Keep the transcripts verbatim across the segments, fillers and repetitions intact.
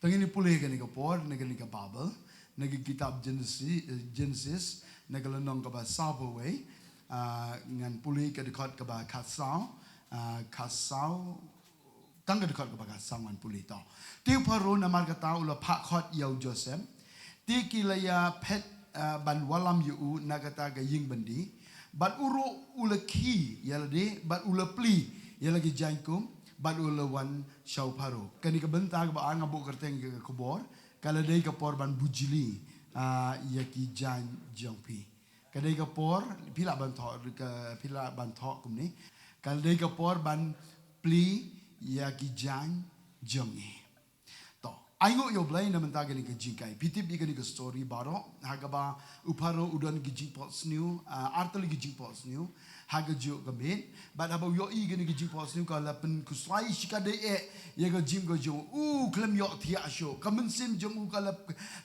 Te ngin ïa pule kane ka por, na kane ka Baibl, na ka kitab Genesis, eh, Genesis, na ka lynnong kaba saphew wei, ah, ngan pule ka dkhot kaba khatsaw, ah, khatsaw, tang ka dkhot kaba khatsaw ngan pule to. Te u Pharaoh namar kata u la phah khot ïa u Joseph. Te ki la ïa phet, ah, ban wallam ïa u na kata ka ïing byndi. Bad u ruh u la khie ïa lade, bad u la plie ïa la ki jaiñkum, bad u la wan sha u Pharaoh. Kane ka bynta kaba ar nga buh kyrteng ka khubor, ka la dei ka por ban bujli, ah, ïa ki jaiñ jong phi. Ka dei ka por, phi lah ban thoh, ka, phi lah ban thoh kumne. Ka dei ka por ban plie ïa ki jaiñ jong ngi. To, ainguh ïa u Blei na mynta kane ka jingkai. Phi tip ïa kane ka story baroh, ha kaba u Pharaoh u don ki jingphohsniew, ah, artylli ki jingphohsniew, ha kajuh ka miet, bad haba u ïohi kane ka jingphohsniew ka la pynkhuslai shikatdei eh ïa ka jingim ka jong u, u khlem ïohthiah shuh. Ka mynsiem jong u ka la,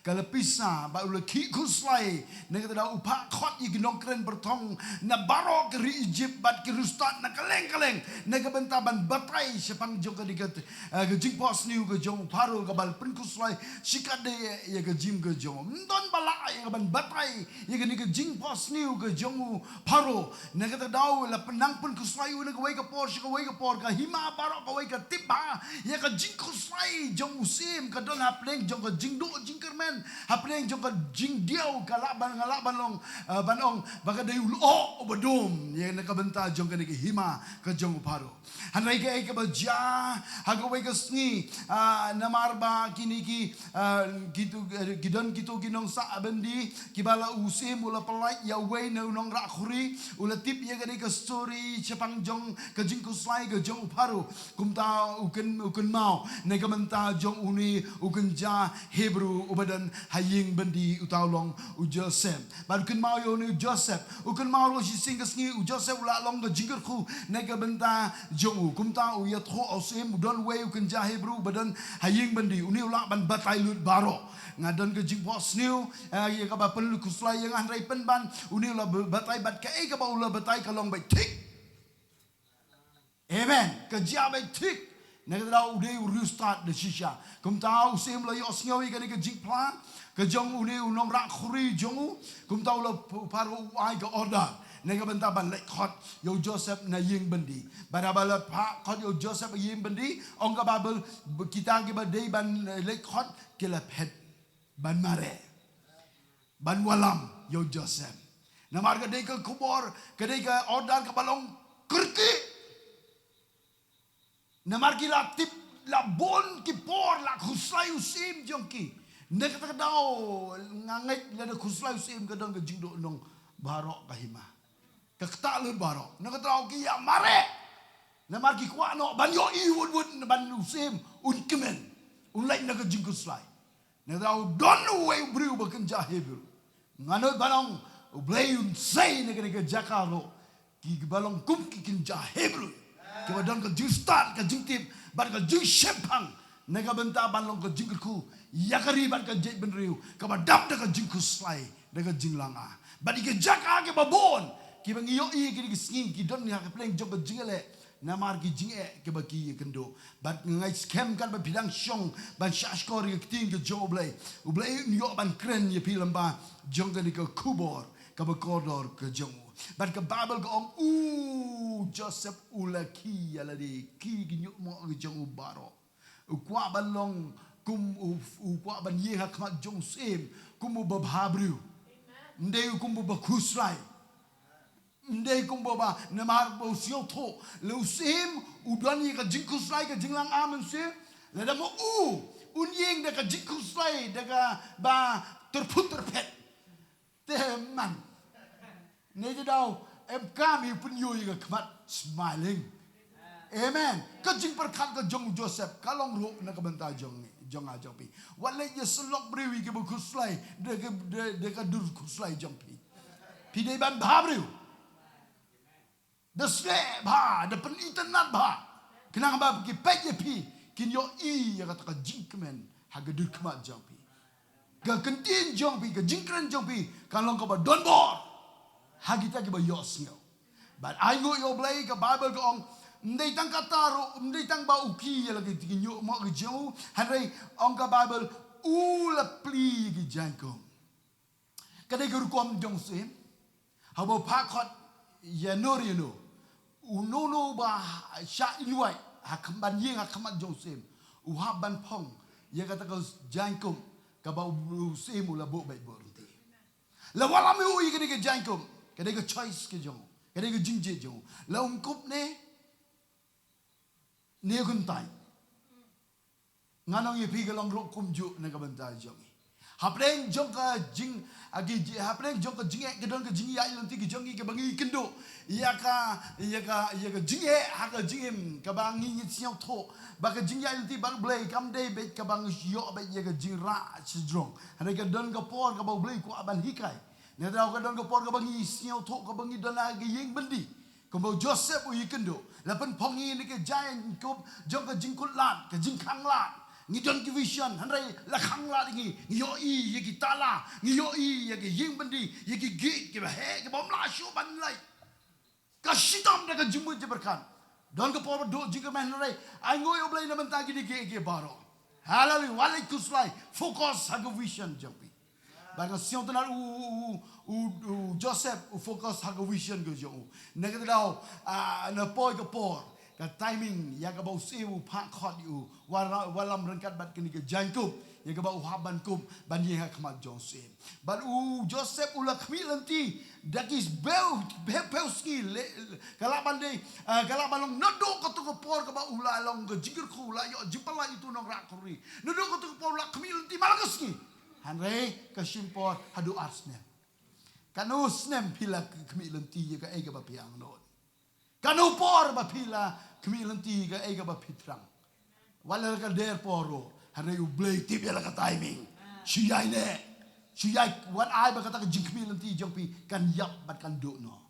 ka la pisa, bad u la khih khuslai. Na kata daw u phah khot ïa ki nongkren byrthong na baroh ka ri Egypt, bad ki riewstad na kylleng kylleng. Na ka bynta ban batai shaphang jong kane ka, eh, ka jingphohsniew ka jong u Pharaoh kaba la pynkhuslai shikatdei eh ïa ka jingim ka jong u. Ym don ba lah ïa ka ban batai ïa kane ka jingphohsniew ka jong u Pharaoh. Na kata daw la pynang pynkhuslai u na kawei ka por sha kawei ka por, ka hima baroh kawei ka tip bha ïa ka jingkhuslai jong u syiem, ka don hapdeng jong ka jingduh jingkyrmen, hapdeng jong ka jingdiaw, ka lah ban, nga lah ban long, eh, ban ong ba ka dei u lyoh uba dum ïa na ka bynta jong kane ka hima ka jong u Pharaoh. Hynrei kaei kaba jia ha kawei ka sngi, ah, namar ba kine ki, ah, kito, eh, ki don kito ki nongsah byndi kiba la, u syiem u la pyllait ïa uwei na u nongrah khuri, u la tip ïa kane ka story shaphang jong ka jingkhuslai ka jong u Pharaoh. Kumta u kyn, u kynmaw na ka bynta jong une u kynja Hebru uba don ha ïing byndi, uta u long u Joseph. Bad u kynmaw ïa une u Joseph, u kynmaw ruh shisien ka sngi u Joseph u la long ka jingkyrkhu na ka bynta jong u. Kumta u ïathuh, u syiem, u don uwei u kynja Hebru uba don ha ïing byndi, une u lah ban batai lut baroh. Nga don ka jingphohsniew, eh, ïa kaba pynlut khuslai ïa nga, hynrei pynban une u la batai, bad kaei kaba u la batai ka long beit thik. Amen. Ka jia beit thik. Na kata daw u dei u riewstad da shisha. Kumta u syiem u la ïohsngew ïa kane ka jingphla ka jong une u nongrah khuri jong u. Kumta u la p-, Pharaoh u ai ka order na ka bynta ban leit khot ïa u Joseph na ïing byndi. Bad haba la phah khot ïa u Joseph ha ïing byndi, ong ka Baibl, kita kiba dei ban, eh, leit khot ki la phet ban mareh, ban wallam ïa u Joseph. Namar ka dei ka khubor, ka dei ka order kaba long kyrkieh. Namar ki la tip, la bun ki por la khuslai u syiem jong ki. Na kata ka daw nga ngeit lada khuslai u syiem ka don ka jingduhnong baroh ka hima. Ka ktah lut baroh. Na kata daw ki ïa mareh. Namar ki kwah noh ban ïohi wut wut ban u syiem un kmen, un leit na ka jingkhuslai. Na kata daw don uwei u briew ba kynja Hebru. Nga nud ban ong, U Blei un sei na kane ka jaka ruh kiba long kum ki kynja Hebru, kiba don ka jingstad, ka jingtip bad ka jingshemphang na ka bynta ban long ka jingkyrkhu ïa ka ri bad ka jaitbynriew kaba dap da ka jingkhuslai, da ka jinglanga. Bad ïa ki jaka kiba bun kiba ngi ïohi kine ki sngi ki don ha ka pdeng jong ka jingïaleh. Namar ki jingeh kiba ki ïakynduh. Bad nga ngeit skhem katba phi dang shong ban shahshkor ïa ka ktien ka jong U Blei, U Blei un ïoh ban kren ïa phi lyngba jong kane ka khubor kaba kordor ka jong u. Bad ka Baibl ka ong u Joseph u la khie ïa lade, khie ki ñiuhmoh ki jong u baroh. U kwah ban long kum u, u kwah ban ïeng ha khmat jong u syiem kum uba bhabriew. Ym dei kum uba khuslai. Ym dei kum uba, namar ba u sngewthuh lada u syiem u don ïa ka jingkhuslai, ka jinglanga mynsiem, lada ma u un ïeng da ka jingkhuslai, da kaba tyrphut tyrphet, te man, ne te daw em kam ïa u pynïoh ïa ka khmat smiling. Amen. Ka jingpyrkhat ka jong u Joseph ka long ruh na ka bynta jong, jong nga jong phi. Wat leit ïasyllok briew ïa kiba khuslai da ka, da, da ka dur khuslai jong phi. Phi dei ban bhabriew. Da sngewbha, da pynitynnad bha. Khnang ba ki peit ïa phi kin ïohi ïa kata ka jingkmen ha ka dur khmat jong phi. Ka ktien jong phi, ka jingkren jong phi kan long kaba don bor ha kita kiba ïohsngew. Bad ainguh ïa U Blei, ka Baibl ka ong, Ym dei tang kata ruh, ym dei tang ba u kiew ïa la ki, ki ñiuh mo ki jong u, hynrei ong ka Baibl, u la plie ïa ki jaiñkum. Ka dei ka rukom jong u Syiem. Haba u phah khot ïa no ïa no, uno uno ba shah invite ha khmat, ban ïeng ha khmat jong u Syiem, u hap ban phong ïa kata ka jaiñkum kaba u Syiem u la buh beit buh ryntih. La wallam ïa u ïa kane ka jaiñkum, ka dei ka choice ka jong u, ka dei ka jingjied jong u. La ong, kup ne, ne kyntait. Ngan ong ïa phi, ka long ruh kumjuh na ka bynta jong ngi. Hapdeng jong ka jing, a, ki ji-, hapdeng jong ka jingeh, ka don ka jingïaid lynti ka jong ngi kaba ngi kynduh ïa ka, ïa ka, ïa ka jingeh ha ka jingim, kaba ngi, ngi sngewthuh ba ka jingïaid lynti bad U Blei kam dei beit kaba ngi ïoh beit ïa ka jingrah shajrong. Hynrei ka don ka por kaba U Blei u kwah ban hikai. Nangta ka don ka por kaba ngi sngewthuh kaba ngi don ha ka ïing byndi. Kumba u Joseph u ïakynduh, la pynphong ïa ngi na ka jaiñkup jong ka jingkutlad, ka jingkhanglad. Ngi don ki vision, hynrei la khanglad ïa ngi, ngi ïohi ïa ki tala, ngi ïohi ïa ki ïing byndi, ïa ki gate kiba heh, kiba ym lah shuh ban leit. Ka shitom da ka jingmut jingpyrkhat. Don ka por ba duh jingkyrmen, hynrei ai nguh ïa U Blei na bynta kine kiei kiei baroh. Haleluya. Wat leit khuslai, focus ha ka vision jong phi. Bad nga sngewtynnat u, u, u, u, u Joseph u focus ha ka vision ka jong u. Na kata ka daw, ah, na poi ka por, ka timing ïa kaba u Syiem u phah khot ïa u, wa la-, wallam ryngkat bad kane ka jaiñkup ïa kaba u hap ban kup ban ïeng ha khmat jong u Syiem. Bad u Joseph u la khmih lynti da ki bew, bew, bew sngi, le, le, ka lah ban dei, ah, ka lah ban long naduh kato ka por kaba u la long ka jingkyrkhu, u la ïoh jingpyllait ïa uto u nongrah khuri. Naduh kato ka por u la khmih lynti man la ka sngi. Hynrei ka shim por haduh ar snem. Katno snem phi la khmih lynti ïa kaei kaba phi angnud? Katno por ba phi la khmih lynti ïa kaei kaba phi thrang? Wat la ka der por ruh, hynrei U Blei u tip ïa la ka timing. Shu ïai ne, shu ïai, wat ai ba kata ka jingkhmih lynti jong phi kan ïap bad kan duh noh.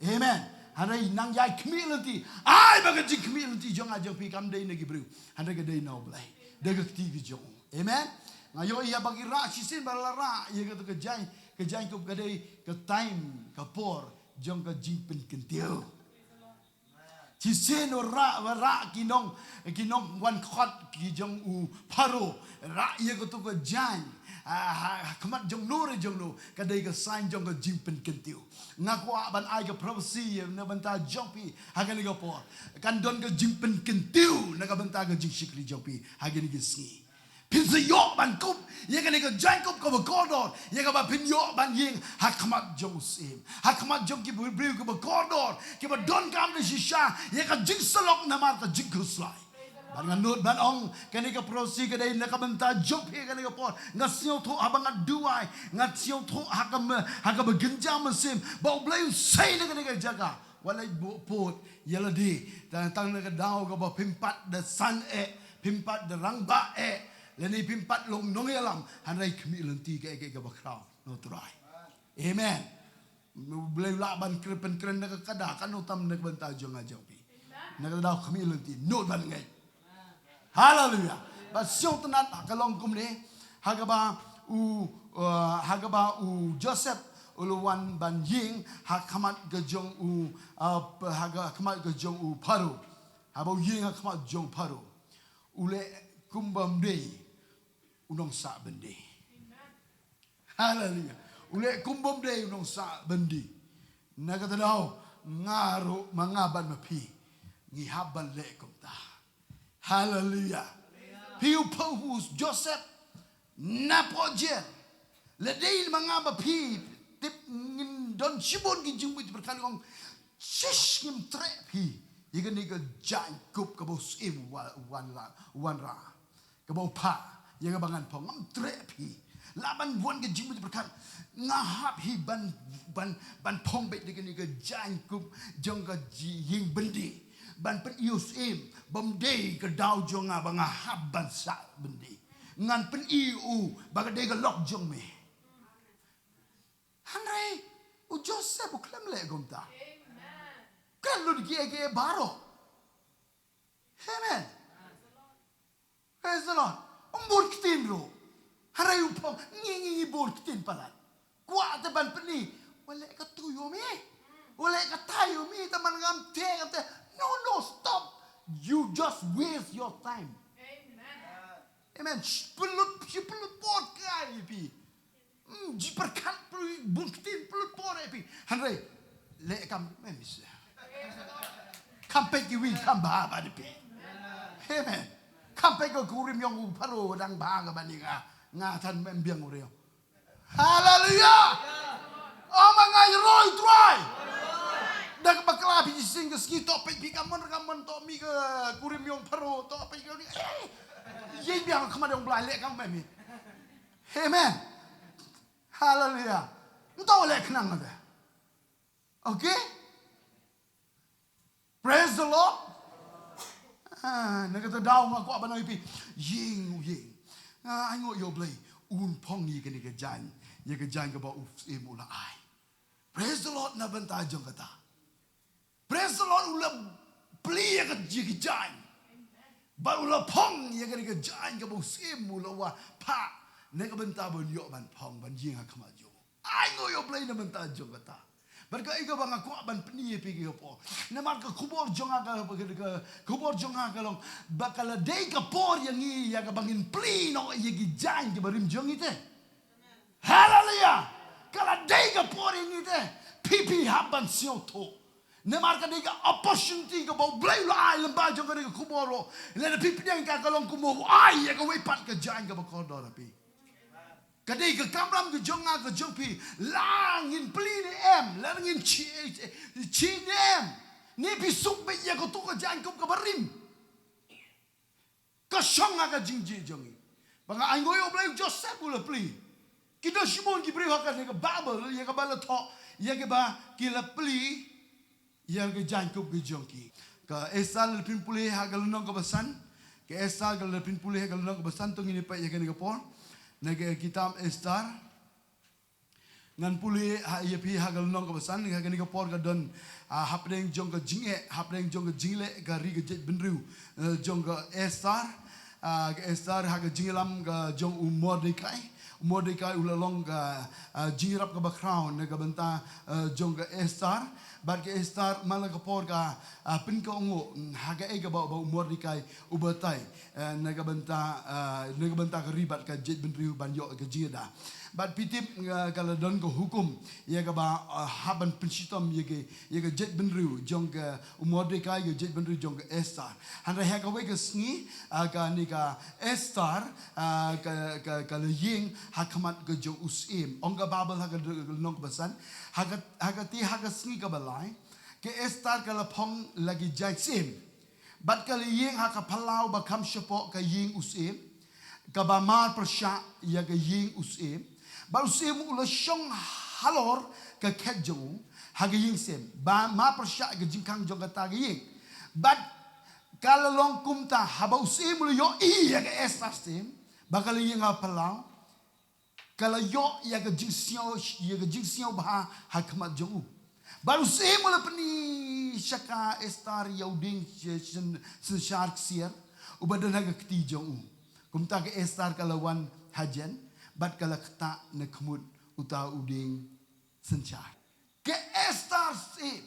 Amen. Hynrei nang ïai khmih lynti, ai ba ka jingkhmih lynti jong nga jong phi kam dei na ki briew, hynrei ka dei na U Blei. Dei ka kti ka jong u. Amen. Nga ïohi ïa ba ki rah shisien ba la rah ïa kata ka jaiñ, ka jaiñkup, ka dei ka time, ka por jong ka jingpynkyntiew. Shisien u rah, u rah ki nong, ki nongwan khot ki jong u Pharaoh, rah ïa kato ka jaiñ, ah, ha, ha khmat jong no re jong no, ka dei ka sign jong ka jingpynkyntiew. Nga kwah ban ai ka prophecy na bynta jong phi ha kane ka por. Kan don ka jingpynkyntiew na ka bynta ka jingshakri jong phi ha kine ki sngi. Phin sa ïoh ban kup ïa kane ka jaiñkup kaba kordor, ïa kaba phin ïoh ban ïeng ha khmat jong u Syiem, ha khmat jong ki briew kiba kordor, kiba donkam da shisha ïa ka jingsyllok namar ka jingkhuslai. Bad nga nud ban ong, kane ka prophecy ka dei na ka bynta jong phi kane ka por. Nga sngewthuh haba nga duwai, nga sngewthuh ha ka me-, ha kaba kynja mynsiem ba U Blei un sei na kane ka jaka. Wat leit buh pud ïa lade, tang, tang na ka daw kaba phim pat da san eh, phim pat da rangbah eh, lane phim pat long nongïalam, hynrei khmih lynti kaei kaei kaba khraw na U Trai. Amen. U Blei u lah ban kren, pynkren na ka kada, katno tam na ka bynta jong nga jong phi. Na ka daw khmih lynti, nud ban ngeit. Haleluya. Bad sngewtynnat ha ka long kumne, ha kaba u, uh, ha kaba u Joseph u la wan ban ïeng ha khmat ka jong u, uh, ha ka khmat ka jong u Pharaoh. Haba u ïeng ha khmat jong Pharaoh, u leh kumba ym dei u nongsah byndi. Haleluya. U leh kumba ym dei u nongsah byndi. Na kata daw, nga ruh, ma nga bad ma phi, ngi hap ban leh kumta. Haleluya. Phi u pha u Joseph napoh jel. Lada dei ma nga ma phi, tip ngin don shibun ki jingmut jingpyrkhat, ong, shish, ngim treh phi ïa kane ka jaiñkup kaba u Syiem u wa-, u wanrah, u wanrah. Kaba u phah ïa kaba ngan phong, ngam treh phi. Lah ban wan ka jingmut jingpyrkhat, nga hap hi ban, ban, ban phong beit da kane ka jaiñkup jong ka ji-, ïing byndi. Ban pyni u Syiem ba ym dei ka daw jong nga ba nga hap ban sah byndi. Ngan pyni u ba ka dei ka lok jong me. Hynrei u Joseph u khlem leh kumta. Ka lut kiei kiei baroh. Amen. Praise the Lord. Um bun ktien ruh. Hynrei u phong, ngi, ngi, ngi bun ktien palat. Kwah te ban pyni. Wat leh katto ïa me. Wat leh katta ïa me, te man ngam te, ngam te. No, no, stop. You just waste your time. Amen. Amen. Shi pynlut, shi pynlut por kai ïa phi. Hmm, ji pyrkhat pynlut, bun ktien pynlut por ïa phi. Hynrei leh kam, mem, is. Kam peit kiwei kam bha bad phi. Amen. Kam peit ka kurim jong u Pharaoh dang bha ka ban ïa nga. Nga than, mem, biang u riaw. Haleluya. Oh, ma nga ïaroh ïa u Trai. Da kaba kla phi shisien ka sngi, to peit phi ka mon, ka mon, to mih ka kurim jong u Pharaoh, to peit ka. Eh. Ïeng biang ha khmat jong u Blai, leh kam, mem. Amen. Haleluya. Nto leh khnang ade. Okay? Praise the Lord. Ah, na kata ka daw nga kwah ban ong ïa phi, ïeng, ïeng. Ah, ai nguh ïa u Blei, un phong ïa kane ka jaiñ, ïa ka jaiñ kaba u Syiem u la ai. Praise the Lord na bynta jong kata. Praise the Lord, u la plie ïa ka, ïa ka jaiñ. Bad u la phong ïa kane ka jaiñ kaba u Syiem u la wad phah na ka bynta ban ïoh ban phong, ban ïeng ha khmat jong u. Ai nguh ïa u Blei na bynta jong kata. Bad kaei kaba nga kwah ban pyni ïa phi ka por. Namar ka khubor jong nga ka, ka, ka khubor jong nga ka long ba ka la dei ka por ïa ngi ïa kaba ngin plie noh ïa ki jaiñ kiba rim jong ngi te. Haleluya. Ka la dei ka por ïa ngi te. Phi, phi hap ban sngewthuh. Namar ka dei ka opportunity kaba u Blei u la ai lyngba jong kane ka khubor ruh. Lada phi pdiang ka, ka long kumba u ai ïa kawei pat ka jaiñ kaba kordor ha phi. Ka dei ka kamram ka jong nga ka jong phi, la ngin plie ne em, la ngin shim, shim ne em. Ne phi suk beit ïa kato ka jaiñkup kaba rim. Ka shong ha ka jingjia jong ngi. Ba nga ai nguh ïa u Blei, u Joseph u la plie. Ki don shibun ki briew ha kane ka Baibl ïa kaba la thoh ïa kaba ki la plie ïa ka jaiñkup ka jong ki. Ka Esther, lada phin pule ha ka lynnong kaba san. Ka Esther, ka lada phin pule ha ka lynnong kaba san, to ngin ïa peit ïa kane ka por. Na ka kitab Esther. Ngan pule ha ïa phi ha ka lynnong kaba san, ha kane ka por ka don, ah, hapdeng jong ka jingeh, hapdeng jong ka jingleh ka ri ka jaitbynriew, eh, jong ka Esther, ah, ka Esther ha ka jingïalam ka jong u Mordekai. U Mordekai u la long ka, ah, jingïarap kaba khraw na ka bynta, eh, jong ka Esther. Bad ka Esther man la ka por ka, ah, pynkohnguh, mm, ha kaei kaba, ba u Mordekai u batai, eh, na ka bynta, eh, na ka bynta ka ri bad ka jaitbynriew ban ïoh ka jingïada. Bad phi tip, eh, ka la don ka hukum ïa kaba, eh, hap ban pynshitom ïa ka, ïa ka jaitbynriew jong ka u Mordekai, ka jaitbynriew jong ka Esther. Hynrei ha kawei ka sngi, eh, kane ka Esther, eh, ka, ka, ka la ïeng ha khmat ka jong u syiem. Ong ka Baibl ha ka lynnong kaba san, ha ka, ha kata, ha ka sngi kaba lai, ka Esther ka la phong la ki jaiñ syiem. Bad ka la ïeng ha ka phyllaw ba kham shapoh ka ïing u syiem, kaba mar pyrshah ïa ka ïing u syiem. Bad u syiem u la shong halor ka khet jong u ha ka ïing syiem, ba mar pyrshah ïa ka jingkhang jong kata ka ïing. Bad ka la long kumta, haba u syiem u la ïohi ïa ka Esther syiem ba ka la ïeng ha phyllaw, ka la ïoh ïa ka jingsngew, ïa ka jingsngewbha ha khmat jong u. Bad u syiem u la pyni sha ka Esther ïa u dieng syn-, syn-, synshar ksiar uba don ha ka kti jong u. Kumta ka Esther ka la wan hajan bad ka la ktah na khmut uta u dieng synshar. Ka Esther syiem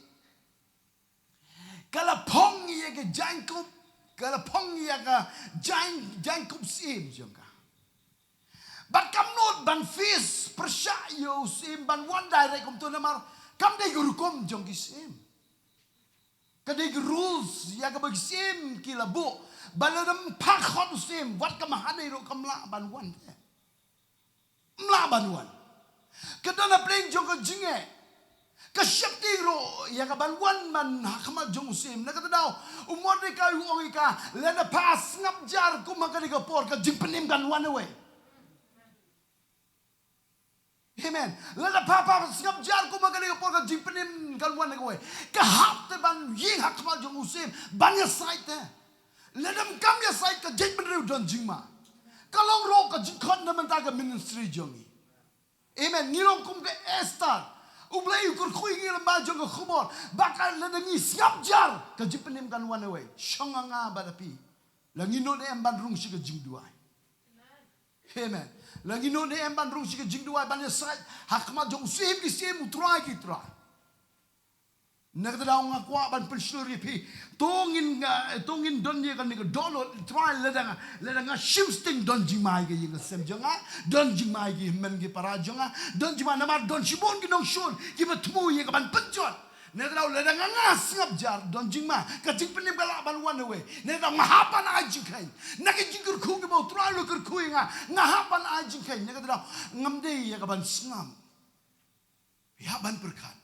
ka la phong ïa ka jaiñkup, ka la phong ïa ka jaiñ, jaiñkup syiem jong ka. Bad kam nud ban face pyrshah ïa u syiem ban wan direct kumto namar kam dei ka rukom jong ki syiem. Ka dei ka rules ïa kaba ki syiem ki la buh ba lada ym phah khot u syiem, wat ka mahadei ruh kam lah ban wan te. Ym lah ban wan. Ka don hapdeng jong ka jingeh. Ka sheptieng ruh ïa ka ban wan ban ha khmat jong u syiem. Na kata ka daw u Mordekai u ong ïa ka, lada pha sngap jar kum ha kane ka por, ka jingpynim kan wan away. Amen. Lada pha, pha sngap jar kum ha kane ka por, ka jingpynim kan wan away. Ka hap te ban ïeng ha khmat jong u syiem ban ïasaid te. Lada ym kam ïasaid, ka jaitbynriew don jingma. Ka long ruh ka jingkhot na bynta ka ministry jong ngi. Amen. Ngi long kum ka Esther. U Blei u kyrkhu ïa ngi lyngba jong ka khubor ba ka, lada ngi sngap jar, ka jingpynim kan wan away. Shong ha nga bad ha phi. La ngi nud ne em ban rung sha ka jingduwai? Amen. La ngi nud ne em ban rung sha ka jingduwai ban ïasaid ha khmat jong u Syiem ki syiem, u Trai ki trai? Na kata daw nga kwah ban pynshlur ïa phi. To ngin nga, to ngin don ïa kane ka dohnud, Trai, lada nga, lada nga shim sting, don jingma ïa ka ïing ka sem jong nga, don jingma ïa ki hynmen ki para jong nga, don jingma namar don shibun ki nongshun kiba thmu ïa ka ban pynjot. Na kata daw lada nga, nga sngap jar, don jingma ka jingpynim ka lah ban wan away. Na kata daw nga hap ban ai jingkheiñ na ki jingkyrkhu kiba u Trai u la kyrkhu ïa nga, nga hap ban ai jingkheiñ. Na kata daw ngam dei ïa ka ban sngap. Ïa ban pyrkhat.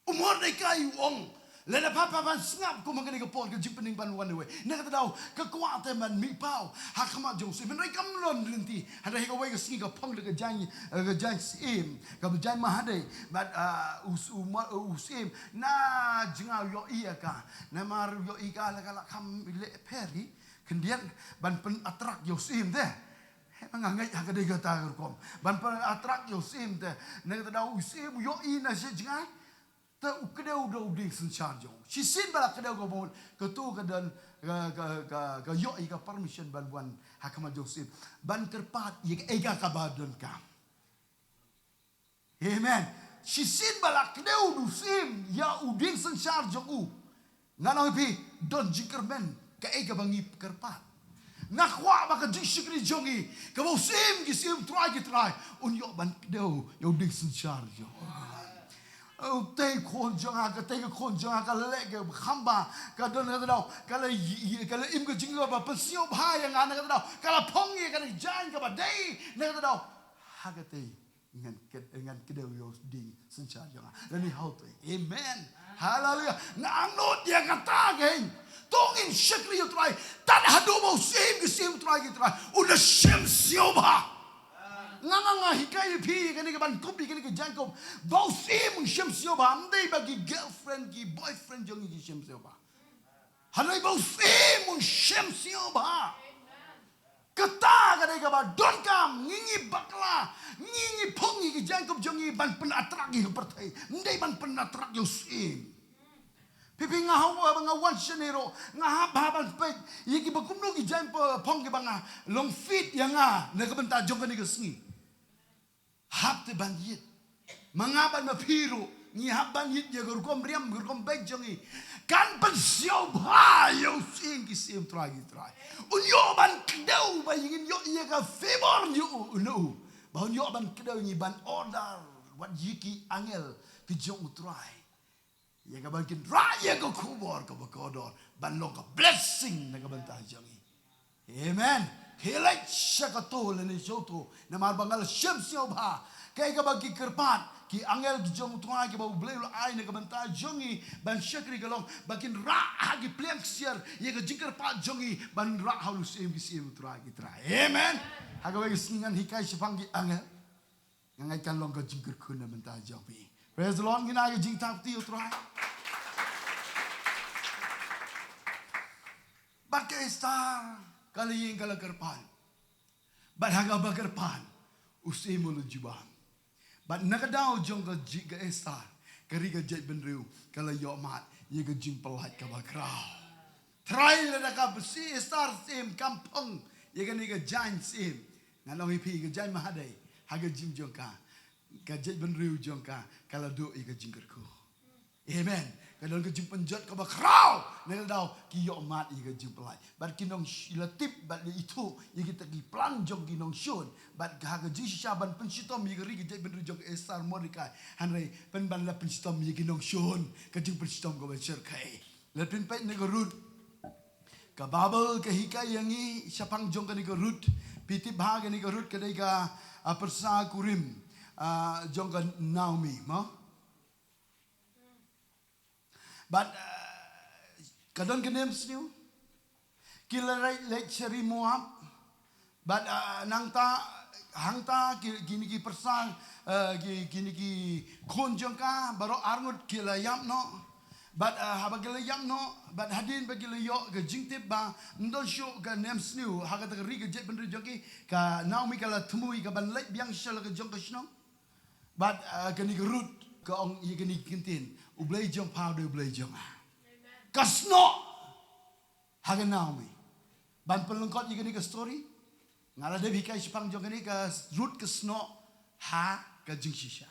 U Mordekai u ong, lada pha, pha ban sngap kum ha kane ka por, ka jingpynim ban wan away. Na kata daw ka kwah te ban mih paw ha khmat jong u syiem. Hynrei kam long lynti. Hynrei ha kawei ka sngi ka phong da ka jaiñ, eh, ka jaiñ syiem, ka jaiñ Mahadei. Bad, ah, u s-, u ma-, u syiem na jngai u ïohi ïa ka. Namar u ïohi ka la ka la kham leh pher hi. Khyndiat ban pyn-attract ïa u syiem te. Heh, nga ngeit ha ka dei kata ka rukom ban pyn-attract ïa u syiem te. Na kata daw u syiem u ïohi na sha jngai. Te u kdew da u dieng synshar jong u. Shisien ba la kdew ka bun, kato ka don ka, ka, ka, ka ïohi ka permission ban wan ha khmat jong u syiem ban kyrpad ïa kaei ka kaba donkam. Amen. Shisien ba la kdew da u syiem ïa u dieng synshar jong u. Ngan ong ïa phi, don jingkyrmen kaei kaba ngi kyrpad. Nga kwah ba ka jingshakri jong ngi, kaba u Syiem ki syiem, Trai ki trai, un ïoh ban kdew ïa u dieng synshar jong u. Utei u khun jong nga, katei ka khun jong nga, ka leh ka kham bha, ka don na kata daw, ka la i-, i-, ka la im ka jingïoh ba pynsngewbha ïa nga na kata daw, ka la phong ïa kane ka jaiñ kaba dei na kata daw. Ha katei ngan ked-, ngan kdew ïa u dieng synshar jong nga. Lane ha utei. Amen. Haleluia. Nga angnud ïa kata kein. To ngin shakri ïa u Trai. Tad haduh ba u Syiem ki syiem, Trai ki trai, un da shim sngewbha. Nga, nga, nga hikai ïa phi kane ka ban kup, ïa kane ka jaiñ kup. Ba u Syiem un shim sngewbha. Ym dei ba ki girlfriend, ki boyfriend jong ngi ki shim sngewbha. Hynrei ba u Syiem un shim sngewbha. Kata ka dei kaba donkam. Ngi, ngi bakla, ngi, ngi phong ïa ki jaiñ kup jong ngi ban pyn-attract ïa ka pyrthei. Ym dei ban pyn-attract ïa u Syiem. Phi, phi, nga hap, ba nga wan shane ruh, nga hap, hap ban peit ïa kiba kumno ki jaiñ phong kiba nga long fit ïa nga na ka bynta jong kane ka sngi. Hap te ban ïit. Ma nga bad ma phi ruh ngi hap ban ïit ïa ka rukom riam, ka rukom beit jong ngi. Kan pynsngewbha ïa u Syiem ki syiem, Trai ki trai. Un ïoh ban kdew ba ngin ïoh ïa ka favor ïa u, ïa u. Ba un ïoh ban kdew ïa ngi, ban order wat ïa ki angel ki jong u Trai. Ïa ka ban kin rah ïa ka khubor kaba kordor ban long ka blessing na ka bynta jong ngi. Amen. Khie leit sha kato lane sha uto, namar ba nga la shim sngewbha kaei kaba ki kyrpad ki angel ki jong u Trai kiba U Blei u la ai na ka bynta jong ngi ban shakri, ka long ba kin rah ha ki pliang ksiar ïa ka jingkyrpad jong ngi ban rah ha u Syiem ki syiem, u Trai ki trai. Amen. Ha kawei ka sngi ngan hikai shaphang ki angel. Nga ngeit kan long ka jingkyrkhu na bynta jong phi. Praise the Lord, ngin ai ka jingthap kti ïa u Trai. Bad ka Esther ka la ïeng, ka la kyrpad. Bad ha kaba kyrpad, u Syiem u la jubab. Bad na ka daw jong ka ji-, ka Esther, ka ri ka jaitbynriew ka la ïoh mad ïa ka jingpyllait kaba khraw. Trai, lada ka pynshai Esther syiem, kam phong ïa kane ka jaiñ syiem, ngan ong ïa phi, ka jaiñ Mahadei ha ka jingim jong ka, ka jaitbynriew jong ka, ka la duh ïa ka jingkyrkhu. Amen. Ka don ka jingpynjot kaba khraw. Na ka daw ki ïoh mad ïa ka jingpyllait. Bad ki nong sh-, la tip bad la ithuh ïa kita ki plan jong ki nongshun. Bad ha ka jingshisha ban pynshitom ïa ka ri ka jaitbynriew jong ka Esther, Mordekai. Hynrei pynban la pynshitom ïa ki nongshun, ka jingpynshitom kaba shyrkhei. Lada phin peit na ka Ruth. Ka Baibl ka hikai ïa ngi shaphang jong kane ka Ruth. Phi tip ba kane ka Ruth ka dei ka, ah, pyrsa kurim, ah, jong ka Naomi, mo? Bad, ah, ka don ka nemsniew. Ki la leit, leit sha ri Moab. Bad, ah, nangta, hangta, ki, kine ki pyrsa, ah, ki, kine ki khun jong ka, baroh arngut ki la ïap noh. Bad, ah, haba ki la ïap noh, bad hadien ba ki la ïoh ka jingtip ba ym don shuh ka nemsniew ha kata ka ri ka jaitbynriew jong ki, ka Naomi ka la thmu ïa ka ban leit biang sha la ka jong ka shnong. Bad, ah, kane ka Ruth ka ong ïa kane ka ktien, U Blei jong pha u dei U Blei jong nga. Ka snoh ha ka Naomi. Ban pynlyngkot ïa kane ka story, nga la dep hikai shaphang jong kane ka Ruth, ka snoh ha ka jingshisha.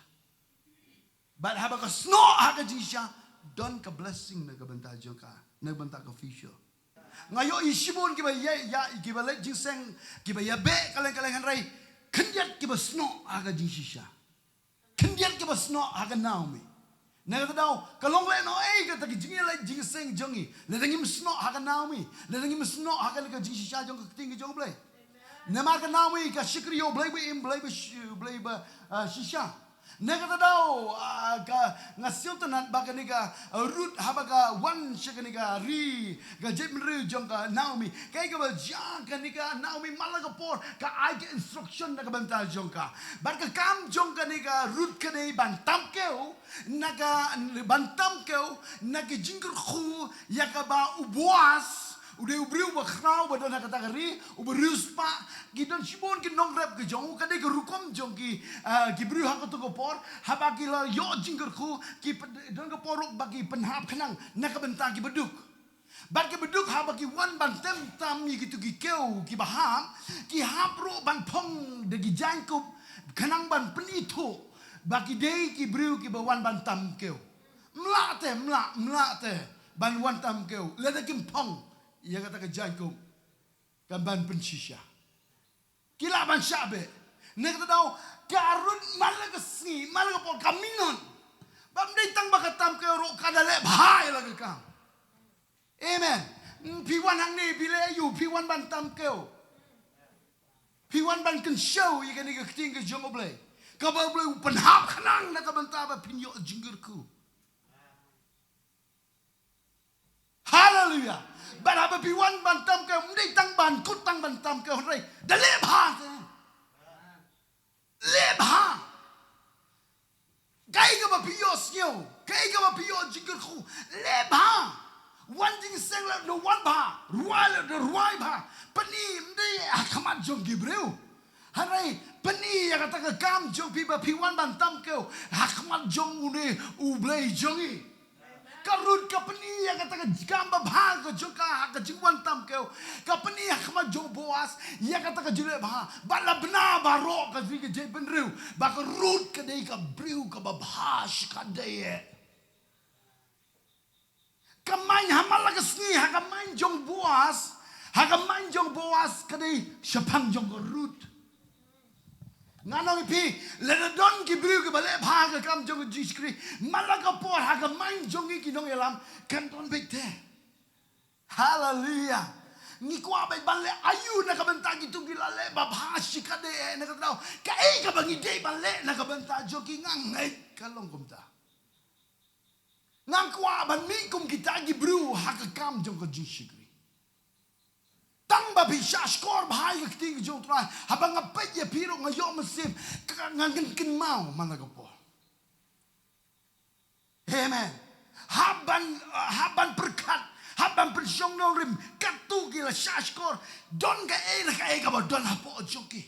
Bad haba ka snoh ha ka jingshisha, Don ka blessing na ka bynta jong ka, na ka bynta ka future. Nga ïohi shibun kiba ïa, ïa, kiba leit jingïaseng, kiba ïabeh kylleng kylleng, hynrei khyndiat kiba snoh ha ka jingshisha. Khyndiat kiba snoh ha ka Naomi. Na kata ka daw, ka long lehnohei kata ka jingïaleit jingïaseng jong ngi. Lada ngim snoh ha ka Naomi, lada ngim snoh ha ka, ka jingshisha jong ka ktien ka jong U Blei. Namar ka Naomi ka shakri ïa U Blei ba im, Blei ba shi-, Blei ba, ah, shisha. Na kata ka daw, ah, ka, nga sngewtynnat ba kane ka, ah, Ruth haba ka wan sha kane ka ri, ka jaitbynriew jong ka Naomi. Kaei kaba jia, kane ka Naomi man la ka por ka ai ka instruction na ka bynta jong ka. Bad ka kam jong kane ka Ruth ka dei ban tam kew, na ka, ban tam kew na ka jingkyrkhu ïa kaba u Boaz, u dei u briew ba khraw ba don ha kata ka ri, u briew spah, ki don shibun ki nongrep ki jong u, ka dei ka rukom jong ki, ah, ki briew ha kato ka por, haba ki la ïoh jingkyrkhu, ki pyn-, don ka por ruh ba ki pynhap khnang na ka bynta kiba duk. Bad kiba duk haba ki wan ban tem tam ïa kito ki kew kiba hap, ki hap ruh ban phong da ki jaiñkup khnang ban pynithuh ba ki dei ki briew kiba wan ban tam kew. Mlak te, mlak, mlak te ban wan tam kew lada kim phong ïa kata ka jaiñkup kan ban pynshisha. Ki lah ban shah beh. Na kata ka daw, ka Ruth man la ka sngi, man la ka por ka minot. Bym dei tang ba ka tam kew ruh, ka da leh bha ïa la ka kam. Amen. Phi wan hangne, phi leh aïu, phi wan ban tam kew, phi wan ban kynshew ïa kane ka ktien ka jong U Blei, kaba U Blei u pynhap khnang na ka bynta ba phin ïoh jingkyrkhu. Haleluia. Bad haba phi wan ban tam kew, ym dei tang ban kut tang ban tam kew, hynrei da leh bha te. Leh bha. Kaei kaba phi ïohsngew, kaei kaba phi ïoh jingkyrkhu, leh bha. Wan jingïaseng leh da wan bha, rwai leh da rwai bha. Pyni, ym dei ha khmat jong ki briew, hynrei pyni ïa kata ka kam jong phi ba phi wan ban tam kew ha khmat jong une U Blei jong ngi. Ka Ruth ka pyni ïa kata ka kam babha ka jong ka ha ka jingwan tam kew. Ka pyni ha khmat jong u Boaz ïa kata ka jingleh bha. Bad la bna baroh ka ri ka jaitbynriew ba ka Ruth ka dei ka briew kaba bha shikatdei. Ka mind ha man la ka sngi, ha ka mind jong u Boaz, ha ka mind jong u Boaz ka dei shaphang jong ka Ruth. Ngan ong ïa phi, lada don ki briew kiba leh bha ha ka kam jong ka jingshakri, man la ka por ha ka mind jong ngi ki nongïalam kan don beit te. Haleluia. Ngi kwah beit ban leh aïu na ka bynta kito ki la leh babha shikatdei, eh, na kata ka daw, kaei kaba ngi dei ban leh na ka bynta jong ki? Nga ngeit ka long kumta. Nga kwah ban mih kum kita ki briew ha ka kam jong ka jingshakri. Tang ba phi shah shkor bha ïa ka ktien ka jong u Trai, haba nga peit ïa phi ruh nga ïoh mynsiem, ka, nga kyn-, kynmaw man la ka por. Amen. Hap ban, hap ban pyrkhat, hap ban pynshong nongrim, katto ki la shah shkor, don kaei la kaei kaba don hapoh jong ki.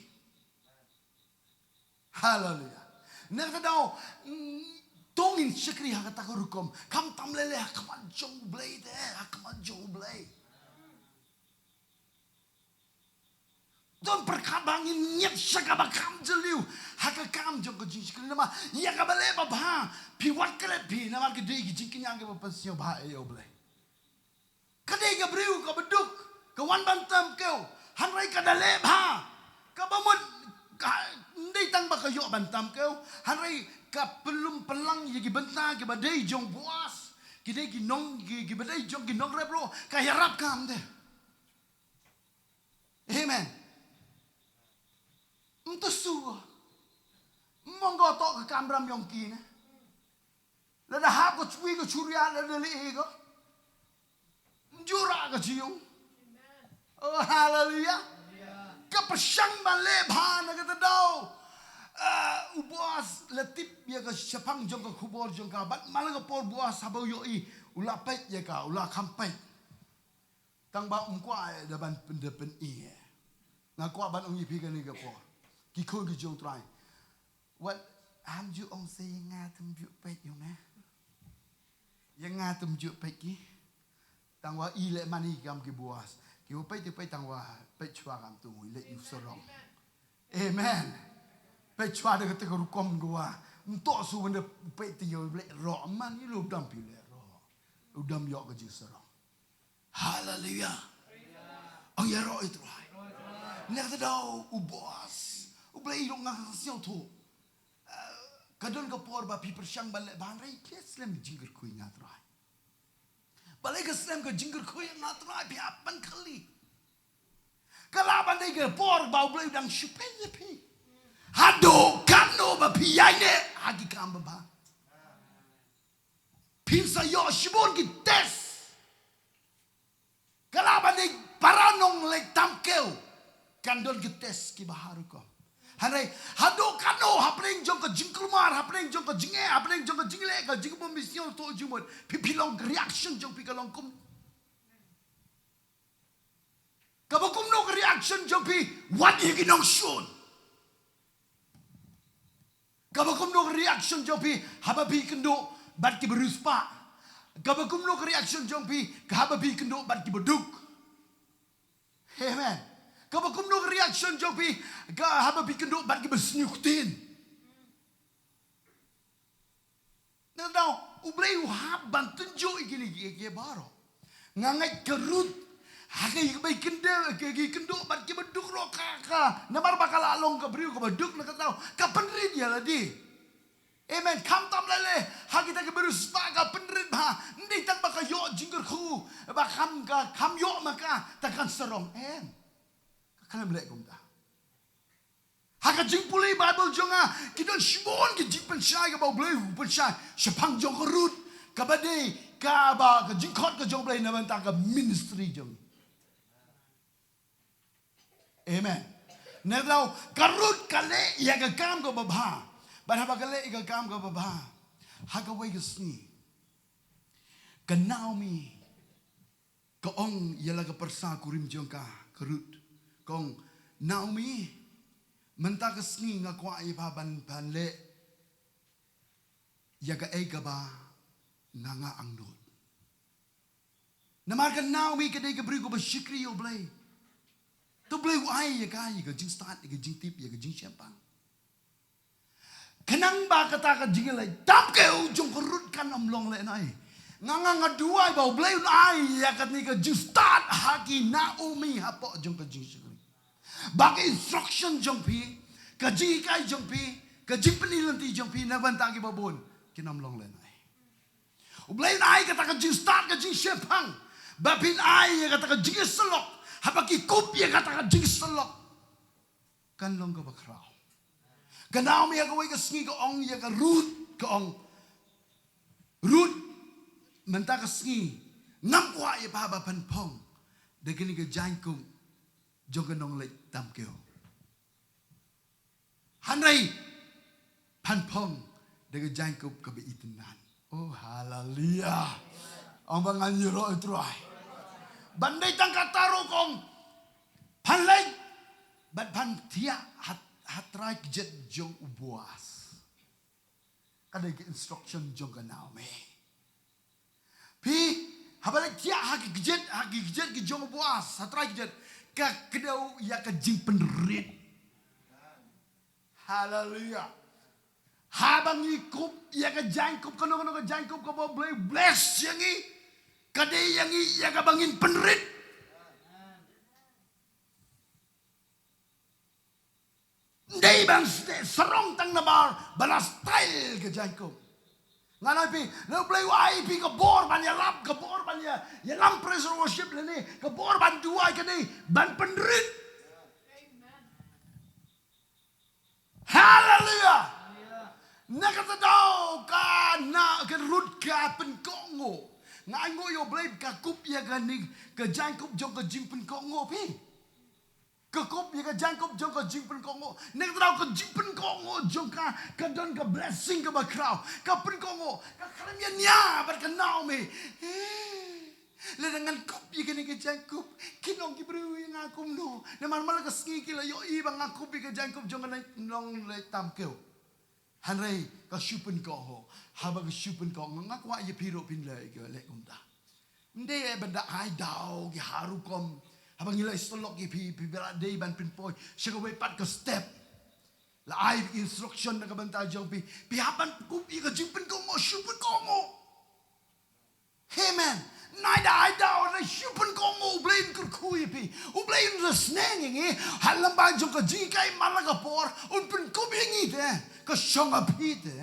Haleluia. Na kata ka daw, mm, to ngin shakri ha kata ka rukom. Khamtam lei lei ha khmat jong U Blei te, ha khmat jong U Blei. Don pyrkhat ba ngin ngiat sha kaba kham jylliew ha ka kam jong ka jingshakri, namar ïa kaba leh babha phi wat klet phi, namar ka dei ka jingkynmaw kaba pynsngewbha ïa U Blei. Ka dei ka briew kaba duk, ka wan ban tam kew, hynrei ka da leh bha. Kaba mut ka, ym dei tang ba ka ïoh ban tam kew, hynrei ka pynlum pynlang ïa ki bynta kiba dei jong u Boaz, ki dei ki nong, ki, kiba dei jong ki nongrep ruh, ka ïarap kam te. Amen. Ym to shu. Ym ong ko to ka kamram jong ki ne. Lada hap ko chwi ko churia lada leh ko. Ym ju rah ka jingïung. Oh, haleluia. Ka pyrshang ban leh bha na kata ka daw. Ah, u Boaz la tip ïa ka shaphang jong ka khubor jong ka. Bad man la ka por Boaz haba u ïohi, u la peit ïa ka, u la kham peit. Tang ba um kwah, eh, da ban pyn-, da pyni, eh. Nga kwah ban ong ïa phi kane ka por, ki khun ki jong u Trai. Wat ham ju ong sa ïa nga te ym ju peit ïa nga. Ïa nga te ym ju peit ki. Tang wa i leh mane ki kam ki Boaz. Ki wa peit te peit, tang wa peit shuwa kam tu i leh ïa u sarong. Amen. Peit shuwa da kata ka rukom ka wa. Ym toh shu wan da peit te ïa u leh roh. Man i lu dam phi leh roh. U dam ïoh ka jingsarong. Haleluya. Ong ïaroh ïa u Trai. Nangta da u Boas. U Blei u ong nga ka sngewthuh. Eh, ka don ka por ba phi pyrshang ban leh bha hynrei phi slem jingkyrkhu ïa nga Trai. Balei ka slem ka jingkyrkhu ïa nga Trai, phi hap ban kylli. Ka lah ban dei ka por ba u Blei u dang shu peit ïa phi. Haduh katno ba phi ïaineh ha ki kam babha. Phin sa ïoh shibun ki test. Ka lah ban dei para nongleit tam kew. Kan don ki test kiba harum ko. Hynrei haduh katno hapdeng jong ka jingkulmar, hapdeng jong ka jingeh, hapdeng jong ka jingleh, ka jingbym sngewthuh jingmut. Phi phi long ka reaction jong phi ka long kum. Kaba kumno ka reaction jong phi wat ïa ki nongshun. Kaba kumno ka reaction jong phi haba phi kynduh bad kiba riewspah. Kaba kumno ka reaction jong phi ka haba phi kynduh bad kiba duk. Amen. Kaba kumno ka reaction jong phi ka haba phi kynduh bad kiba sniew ktien. Nangta u Blei u hap ban tynjuh ïa kine kiei kiei baroh. Nga ngeit ka Ruth ha ka ïa ka bai kynduh, ka ïa kynduh bad kiba duk ruh ka, ka namar ba ka la long ka briew kaba duk, nangta ka pynrit ïa lade. Amen. Khamtam lei lei ha kita kiba riewspah ka pynrit bha. Ym dei tang ba ka ïoh jingkyrkhu ba kham ka kham ïoh ma ka, tang kan sarong. Em. Ka khlem leh kumta. Ha ka jingpule Baibl jong nga ki don shibun ki jingpynshai kaba u Blei u pynshai shaphang jong ka Ruth, kaba dei kaba ka jingkhot ka jong u Blei na bynta ka ministry jong. Amen. Nangta ka Ruth ka leh ïa ka kam kaba bha. Bad haba ka leh ïa ka kam kaba bha, ha kawei ka sngi ka Naomi ka ong ïa la ka pyrsa kurim jong ka, ka Ruth. Ka ong, Naomi, mynta ka sngi nga kwah ïa pha ban, ban leh ïa kaei kaba nga nga angnud. Namar ka Naomi ka dei ka briew kaba shakri ïa u Blei. Te u Blei u ai ïa ka ïa ka jingstad, ïa ka jingtip, ïa ka jingshemphang. Khnang ba kata ka jingleh tam kew jong ka Ruth kan ym long lehnoh. Nga nga nga duwai ba u Blei un ai ïa kane ka jingstad ha ki Naomi hapoh jong ka jingshakri. Ba ka instruction jong phi, ka jinghikai jong phi, ka jingpyni lynti jong phi na bynta kiba bun kin ym long lehnoh. U Blei un ai kata ka jingstad, ka jingshemphang. Ba phin ai ïa kata ka jingïasyllok. Haba ki kup ïa kata ka jingïasyllok, kan long kaba khraw. Ka Naomi ha kawei ka sngi ka ong ïa ka Ruth, ka ong, Ruth, mynta ka sngi ngam kwah ïa pha ba phan phong da kane ka jaiñkup jong ka nongleit tam kew. Hynrei phan phong da ka jaiñkup kaba itynnad. Oh, haleluya. Ong ba ngan ïaroh ïa u Trai. Ban dei tang kata ruh ka ong phan leit bad phan thiah ha, ha trai kjat jong u Boas. Ka dei ka instruction jong ka Naomi. Phi, haba leit thiah ha ki kjat, ha ki kjat ki jong u Boas, ha trai kjat, ka kdew ïa ka jingpynrit. Haleluya. Haba ngi kup ïa ka jaiñkup, kano kano ka jaiñkup kaba u Blei u bless ïa ngi, ka dei ïa ngi ïa kaba ngin pynrit. Ym dei ban steh sarong tang namar ba la style ka jaiñkup. Ngan ong ïa phi, lada u Blei u ai ïa phi ka bor ban ïalap, ka bor ban ïa, ïalam praise and worship lane, ka bor ban duwai, ka dei ban pynrit. Haleluya. Na kata ka daw ka na ka Ruth ka pynkohnguh. Nga ainguh ïa u Blei ka kup ïa kane ka jaiñkup jong ka jingpynkohnguh phi. Ka kup ïa ka jaiñkup jong ka jingpynkohnguh. Na kata ka daw ka jingpynkohnguh jong ka ka don ka blessing kaba khraw. Ka pynkohnguh, ka khlem ïa nia bad ka Naomi. Eh, lada ngan kup ïa kane ka jaiñkup, kin ong ki briew ïa nga kumno? Namar man la ka sngi ki la ïohi ba nga kup ïa ka jaiñkup jong ka nongleit tam kew. Hynrei ka shu pynkohnguh. Haba ka shu pynkohnguh, nga kwah ïa phi ruh phin leh, leh kumta. Ym dei ban da ai daw ki ha rukom. Haba ngi la ïasyllok ïa phi, phi ba la dei ban pynpoi sha kawei pat ka step. La ai instruction na ka bynta jong phi. Phi hap ban kup ïa ka jingpynkohnguh, shu pynkohnguh. Amen. Nai da ai da, ong, shu pynkohnguh, U Blei un kyrkhu ïa phi. U Blei un ïasneng ïa ngi. Ha lyngba jong ka jinghikai man la ka por, un pynkup ïa ngi te. Ka shong ha phi te.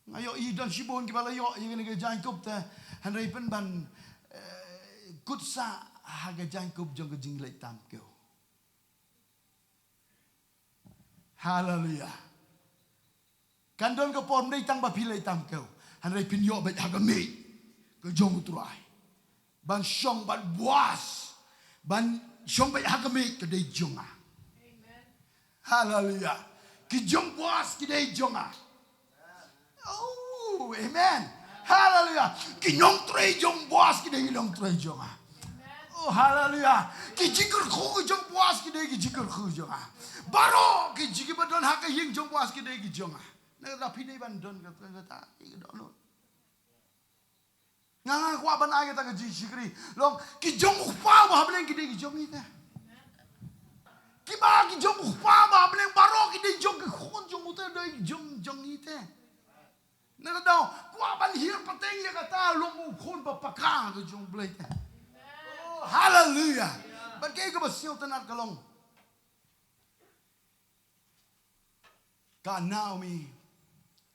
Nga ïohi don shibun kiba la ïoh ïa kane ka jaiñkup te. Hynrei pynban, eh, kut sa ha ka jaiñkup jong ka jingleit tam kew. Haleluya. Kan don ka por ym dei tang ba phi leit tam kew, hynrei phin ïoh beit ha ka miej ka jong U Trai. Ban shong bad Boas, ban shong beit ha ka miej ka dei jong nga. Haleluya. Ki jong Boas ki dei jong nga. Oh, amen. Haleluya. Ki nongtrei jong Boas ki dei ki nongtrei jong nga. Oh, haleluya. Ki jingkyrkhu ki jong Boas ki dei ki jingkyrkhu jong nga. Baroh ki jingkyrkhu ba don ha ka ïing jong Boas ki dei ki jong nga. Na kata phi dei ban don kata, kata, kata, ki don. Nga, nga kwah ban ai kata ka jingshakri. Long, ki jong U Kpa uba ha bneng ki dei ki jong ngi te. Kiba ki jong U Kpa uba ha bneng baroh ki dei jong ki khun jong u te, dei jong, jong ngi te. Na kata daw, kwah ban hiar pateng ïa kata long u khun ba paka ka jong U Blei te. Oh, haleluya. Bad kaei kaba sngewtynnat ka long, ka Naomi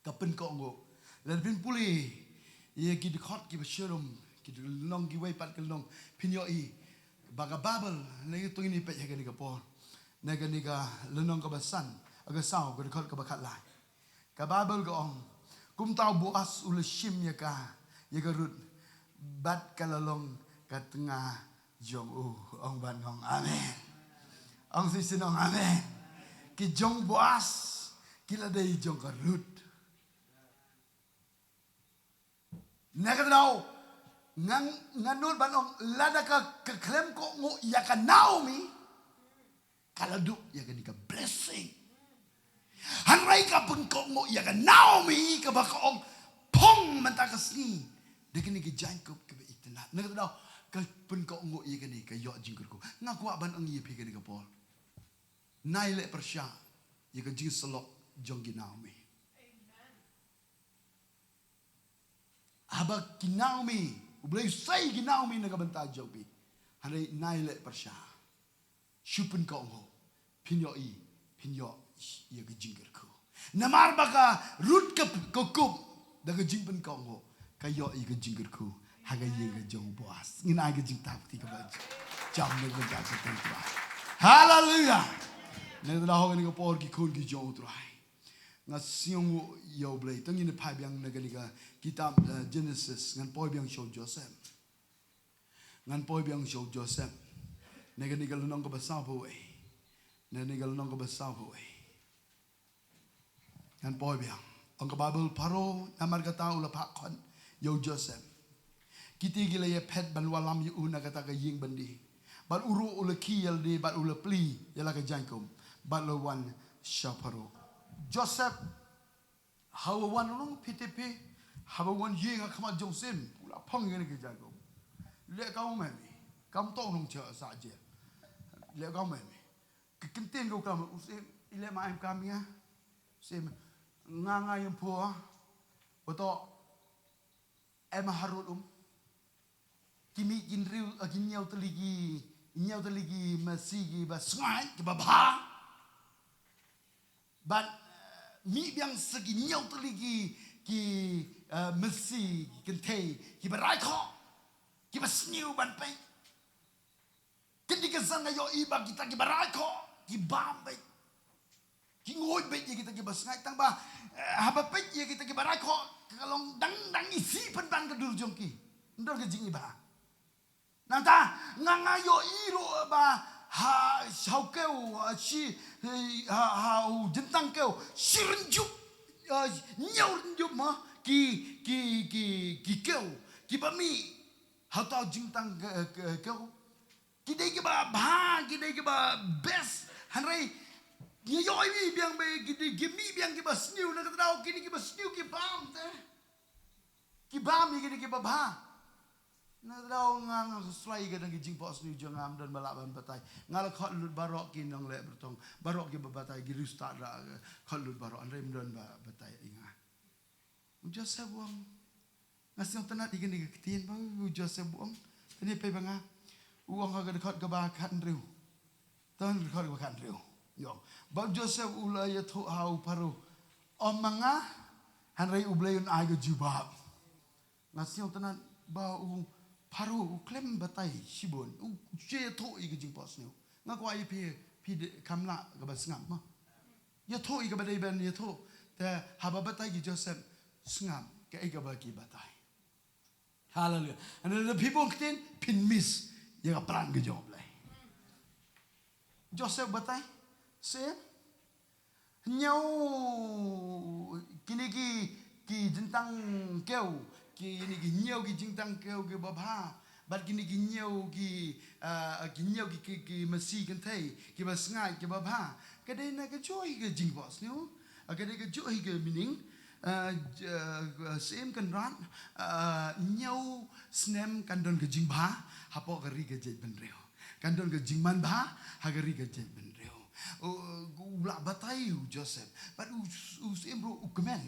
ka pynkohnguh. Lada phin pule ïa ki dkhot kiba shirom, ki lynnong kiwei pat ki lynnong, phin ïohi ba ka Baibl, na ki tong ini peit ha kane ka por, na kane ka lynnong kaba san, ka saw, ka dkhot kaba khatlai. Ka Baibl ka ong, kumta u Boas u la shim ïa ka, ïa ka Ruth, bad ka la long ka tnga jong u. Ong ban ong amen. Ong shisien ong amen. Ki jong Boas ki la dei jong ka Ruth. Na kata daw, ngan, ngan nud ban ong lada ka, ka khlem kohnguh ïa ka Naomi, ka la duh ïa kane ka blessing. Hynrei ka pynkohnguh ïa ka Naomi kaba ka ong phong mynta ka sngi da kane ka jaiñkup kaba itynnad. Na kata daw, ka pynkohnguh ïa kane ka ïoh jingkyrkhu. Nga kwah ban ong ïa phi kane ka por, nai leh pyrshah ïa ka jingsyllok jong ki Naomi. Haba ki Naomi, U Blei u sei ki Naomi na ka bynta jong phi, hynrei nai leh pyrshah. Shu pynkohnguh, phin ïohi, phin ïoh ïa ka jingkyrkhu. Namar ba ka Ruth ka, ka kup da ka jingpynkohnguh, ka ïoh ïa ka jingkyrkhu ha ka ïing ka jong u Boas. Ngin ai ka jingtap kti kaba jam na ka bynta ka jong u Trai. Haleluya. Na kata daw ha kane ka por ki khun ki jong u Trai, nga sngewnguh ïa U Blei. To ngin phai biang na kane ka kitab, eh, Genesis, ngan poi biang sha u Joseph. Ngan poi biang sha u Joseph. Na kane ka lynnong kaba sawphew wei. Na kane ka lynnong kaba sawphew wei. Ngan poi biang. Ong ka Baibl, Pharaoh namar kata u la phah khot ïa u Joseph. Kiti ki la ïaphet ban wallam ïa u na kata ka ïing byndi. Bad u ruh u la khie ïa lade bad u la plie ïa la ka jaiñkum. Bad la wan sha Pharaoh. Joseph, haba wan u nongpyni phi, haba wan ïeng ha khmat jong u syiem, u la phong ïa kane ka jaiñkum. Leh kam u mei, kam to u nongshah sah jail. Leh kam u mei. Ka ktien ka u klam, u syiem, i leh ma em kam ïa. U syiem, nga nga ïeng phuh. Ba to, em ha rud um. Ki mih ki hynriew, eh, ki hynñiew tylli ki, hynñiew tylli ki masi kiba sngaid, kiba bha. Bad, eh, mih biang sa ki hynñiew tylli ki, ki, eh, masi, ki kynthei, kiba rai khoh, kiba sniew ban peit. Kine ki zan nga ïohi ba kita kiba rai khoh ki bam beit. Ki nguid beit ïa kita kiba sngaid, tang ba, eh, haba peit ïa kita kiba rai khoh, ka long dang, dang isih pynban ka dur jong ki. Ym don ka jingibha. Nangta nga, nga ïohi ruh ba ha, ha u kew, ha shi, ha, ha u jyntang kew, shi rynjup, ha, hynñiew rynjup ma ki, ki, ki, ki kew kiba mih ha uta u jyntang ke, ke, kew. Ki dei kiba bha, ki dei kiba best. Hynrei ngi ïohi biang ba ki dei, ki mih biang kiba sniew, na kata daw kine kiba sniew ki bam te. Ki bam ïa kine kiba bha. Na kata daw nga, nga khuslai ka dang ki jingphohsniew jong nga, ym don ba lah ban batai. Nga la khot lut baroh ki nongleh byrtong, baroh kiba batai, ki riewstad ruh khot lut baroh, hynrei ym don ba batai ïa nga. U Joseph u ong, Nga sngewtynnat ïa kane ka ktien ba u Joseph u ong. Te ne pei ba nga. U ong ha ka dkhot kaba khathynriew. Te ha ka dkhot kaba khathynriew. Ïong. Ba u Joseph u la ïathuh ha u Pharaoh. Ym ma nga, hynrei U Blei un ai ka jubab. Nga sngewtynnat ba u Pharaoh u khlem batai shibun. U shu ïathuh ïa ka jingphohsniew. Nga kwah ïa phi, phi de, kham lah kaba sngap mo. Ïathuh ïa kaba dei ban ïathuh. Te haba batai ki Joseph sngap kaei kaba ki batai. Haleluia. Hynrei lada phi bun ktien phin miss ïa ka plan ka jong U Blei. Joseph batai, seh, hynñiew kine ki, ki jingtang kew, kine ki hynñiew ki jingtang kew kiba bha, bad kine ki hynñiew ki, ah, ki hynñiew ki, ki, ki masi kynthei kiba sngaid kiba bha. Ka dei na kajuh hi ka jingphohsniew, ah, ka dei kajuh hi ka meaning, ah, j-, ah, Syiem Kynrad, ah, hynñiew snem kan don ka jingbha hapoh ka ri ka jaitbynriew. Kan don ka jingmanbha ha ka ri ka jaitbynriew. U, u la batai u Joseph. Bad u, u Syiem ruh u kmen.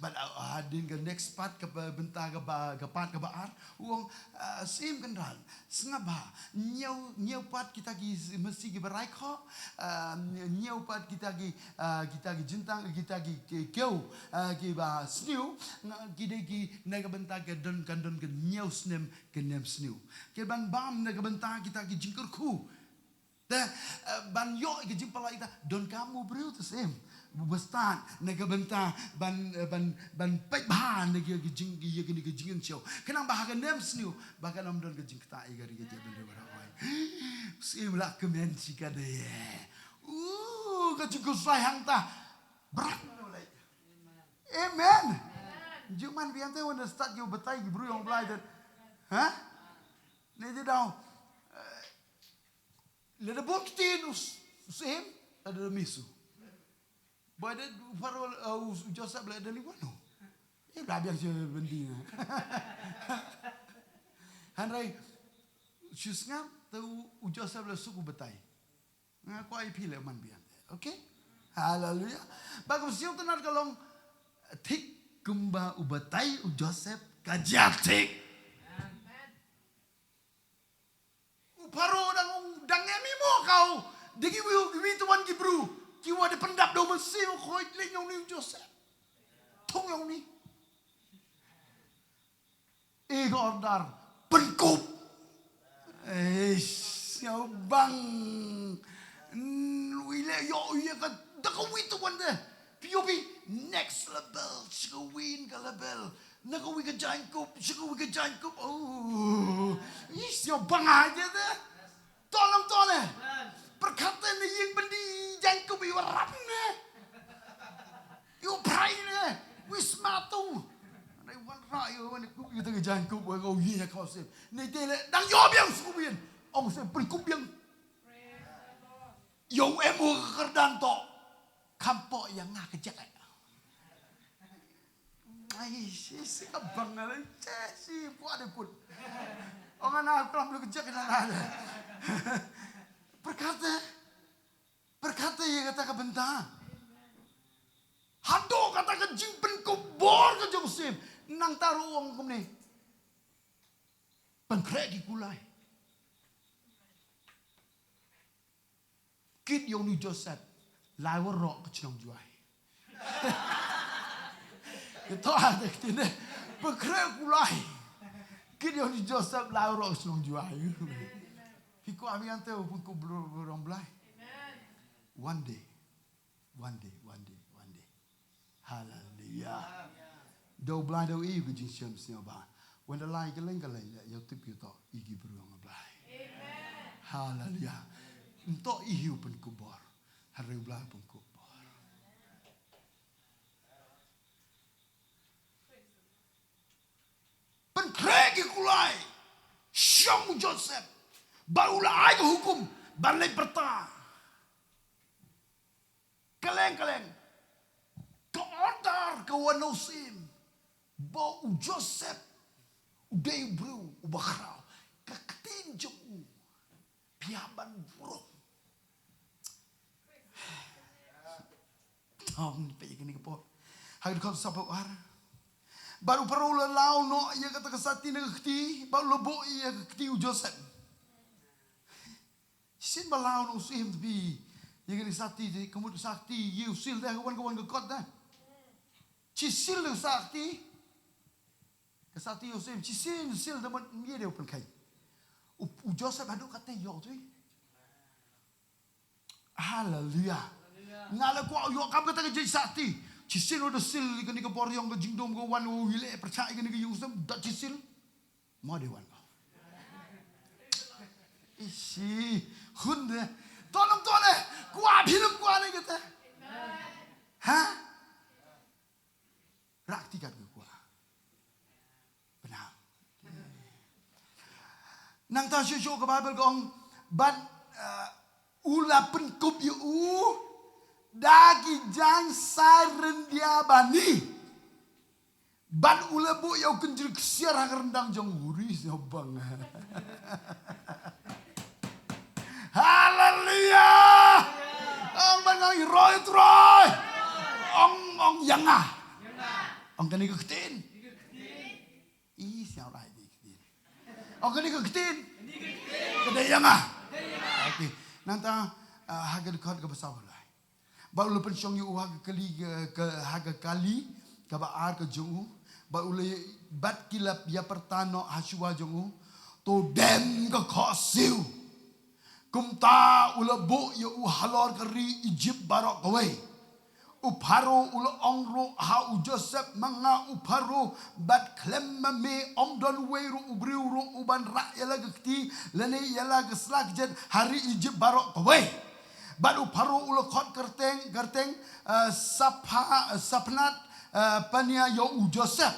Bad, ah, hadien ka next part kaba bynta kaba, ka part kaba ar. U ong, ah, Syiem Kynrad. Sngap bha. Hynñiew, hynñiew pat kita ki masi kiba raikhoh. Ah, hynñiew pat kita ki, ah, kita ki jingtang, kita ki, ki kew, ah, kiba sniew. Nga, ki dei ki na ka bynta ka don, kan don ka hynñiew snem ka nemsniew. Ka ban bam na ka bynta kita ki jingkyrkhu. Te, eh, ban ïoh ïa ka jingpyllait ita, donkam u briew te Syiem. Ba stad na ka bynta ban, eh, ban, ban peit bha na ka, ka jing, ïa kane ka jingïasyllok. Khnang ba ha ka nemsniew ba kan ym don ka jingktah ïa ka ri ka jaitbynriew baroh. Syiem la kmen shi katdei. Uh, ka jingkhuslai hangta. Bran. Amen. Jingman biang te wan stad ïa u batai ki briew ïong Blai te. Ha? Ne te dau. Eh, lada bun ktien u s-, u Syiem, lada miss u. Ba da u Pharaoh, eh, u, u Joseph lada liwan u. Eh, la biang shi byndi na. Hynrei shu sngap te u, u Joseph la suk u batai. Nga kwah ïa phi leh man biang. Okay? Haleluia. Ba ka sngewtynnat ka long thik kumba u batai u Joseph ka jia thik. U Pharaoh dang ong, dang em imo ka u. Dei ki wi, wi tu wan ki bru. Ki wa da pyndap da u mynsiem, khoi leh ïong ni u Joseph. Thung ïong ni. E ka order. Pynkup. Eish, ïa bang. Wi leh ïoh ïa ka da ka wi tu wan de. P O P next level. Shi ka wi ka level. Na ka wi ka jaiñkup, shi ka wi ka jaiñkup. Oh. Eish, ïa bang ai de de. Tol lam tol eh. Pyrkhat te na ïing byndi jaiñkup ïa wa rap ne. Ïa wa prai ne. Wi sma tu. Nei wan ra ïa wan kup ïa te ka jaiñkup wa ka wi ïa ka sep. Nei te le dang ïoh biang sku biang. Ong sep pynkup biang. Ïa u em u kyrdan to. Kham poh ïa nga ka jaka. Ai, shi, shi ka bang nga leh, shi, shi, buat dia pun. Ong ana klam lu kejek ina na. Pyrkhat te, pyrkhat te ïa kata ka bynta. Haduh kata ka jingpynkup bor ka jong u Syiem. Nangta ruh ong kumne. Pynkhreh ki kulai. Kit ïong ni Joseph, lai waroh ka chnong Jowai. Ito ha de ktine, pynkhreh kulai. Kit ïong ni Joseph, lai waroh ka chnong Jowai. Phi kwah biang te u pynkup bru-, bru-, rong Blai. One day, one day, one day, one day. Haleluia. Da u Blai da u i ka jingshem sngewbha. Wan da lai ka leng ka leng ïa u tip ïa u to i ki bru ïong u Blai. Haleluia. Nto i hi u pynkupbor. Hare u Blai u pynkupbor. Pynkhreh ki kulai. Shong u Joseph. Ba u la ai ka hukum. Ban leit pyrta. Kylleng kylleng. Ka order ka wan na u Syiem. Ba u Joseph. U dei u briew, u bakhraw. Ka ktien jong u. Pia ban burom. Tong pe kini ka por. Ha ka dkhot sa phew ar. Bad u Pharaoh u la law noh ïa kata ka sakti na ka kti, bad u la buh ïa ka kti u Joseph. Shisien ba law noh u syiem te phi ïa kane ka sakti, te ka mut sakti ïa u sil te ka wan, ka wan ka kot te. Shisien ka sakti. Ka sakti ïa u syiem, shisien sil te mut ïa u pynkheiñ. U, u Joseph haduh katei ïoh tu. Haleluya. Nga la kwah ïoh kam kata ka jingshakti. Shisien u da sil kane ka bor ïong ka jingdum ka wan u ïaleh pyrshah ïa kane ka ïing u syiem da shisien. Mo de wan ko. Ishi. Hun de. Tonam tone. Kwah phi lam kwah ne kata. Ha? Rak tikat ka kwah. Bnam. Nangta shuh shuh ka Baibl ka ong, bad, eh, u la pynkup ïa u da ki jaiñ sai ryndia bani. Bad u la buh ïa u kynjri ksiar ha ka ryndang jong u, ri sngewbang. Haleluya. Ong ban ngong i roi troi. Ong, ong ïa nga. Ong kane ka ktien. I siaw rai di ktien. Ong kane ka ktien. Ka dei ïa nga. Okay. Nangta, ah, ha ka dkhot kaba saw lai. Bad u la pynshong ïa u ha ka kali ka, ka, ha ka kali kaba ar ka jong u. Bad u la, bad ki la ïa pyrta noh ha shuwa jong u. To dem ka khohsiew. Kumta u la buh ïa u halor ka ri Ijipt baroh kawei. U Pharaoh u la ong ruh ha u Joseph, ma nga u Pharaoh, bad khlem ma me ym don uwei ruh u briew ruh uban rah ïa la ka kti lane ïa la ka sla kjat ha ri Ijipt baroh kawei. Bad u Pharaoh u la khot kyrteng, kyrteng, eh, Sapha-, eh, Saphnat, eh, Pania ïa u Joseph.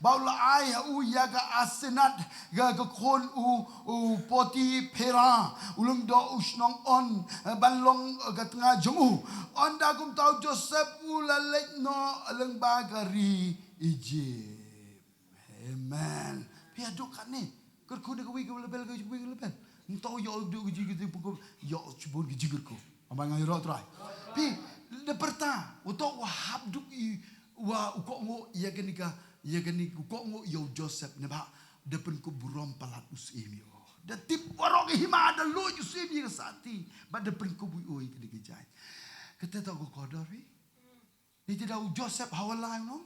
Ba u la ai ha u ïa ka Asenat, ka, ka khun u, u Potiphera, u lyngdoh u shnong On, eh, ban long, eh, ka tnga jong u. Ynda kumta u Joseph u la leit noh lyngba ka ri Ijipt. Amen. Phi ïa duk katne. Kyrkhu da kawei ka level, kawei ka level. Nto ïoh duk ka jing, ka jing pukul, ïoh shibun ka jingkyrkhu. Amba nga ïaroh Trai. Phi, da pyrta, u to u hap duk i, wa u kohnguh ïa kane ka, ïa kane u kohnguh ïa u Joseph, naba da pynkup burom palat u syiem ïa u. Da tip waroh ka hima da luid u syiem ïa ka sakti, ba da pynkup u ïa kane ka jaiñ. Kata to ka kordor phi. Ni ti da u Joseph ha wa lai u nong.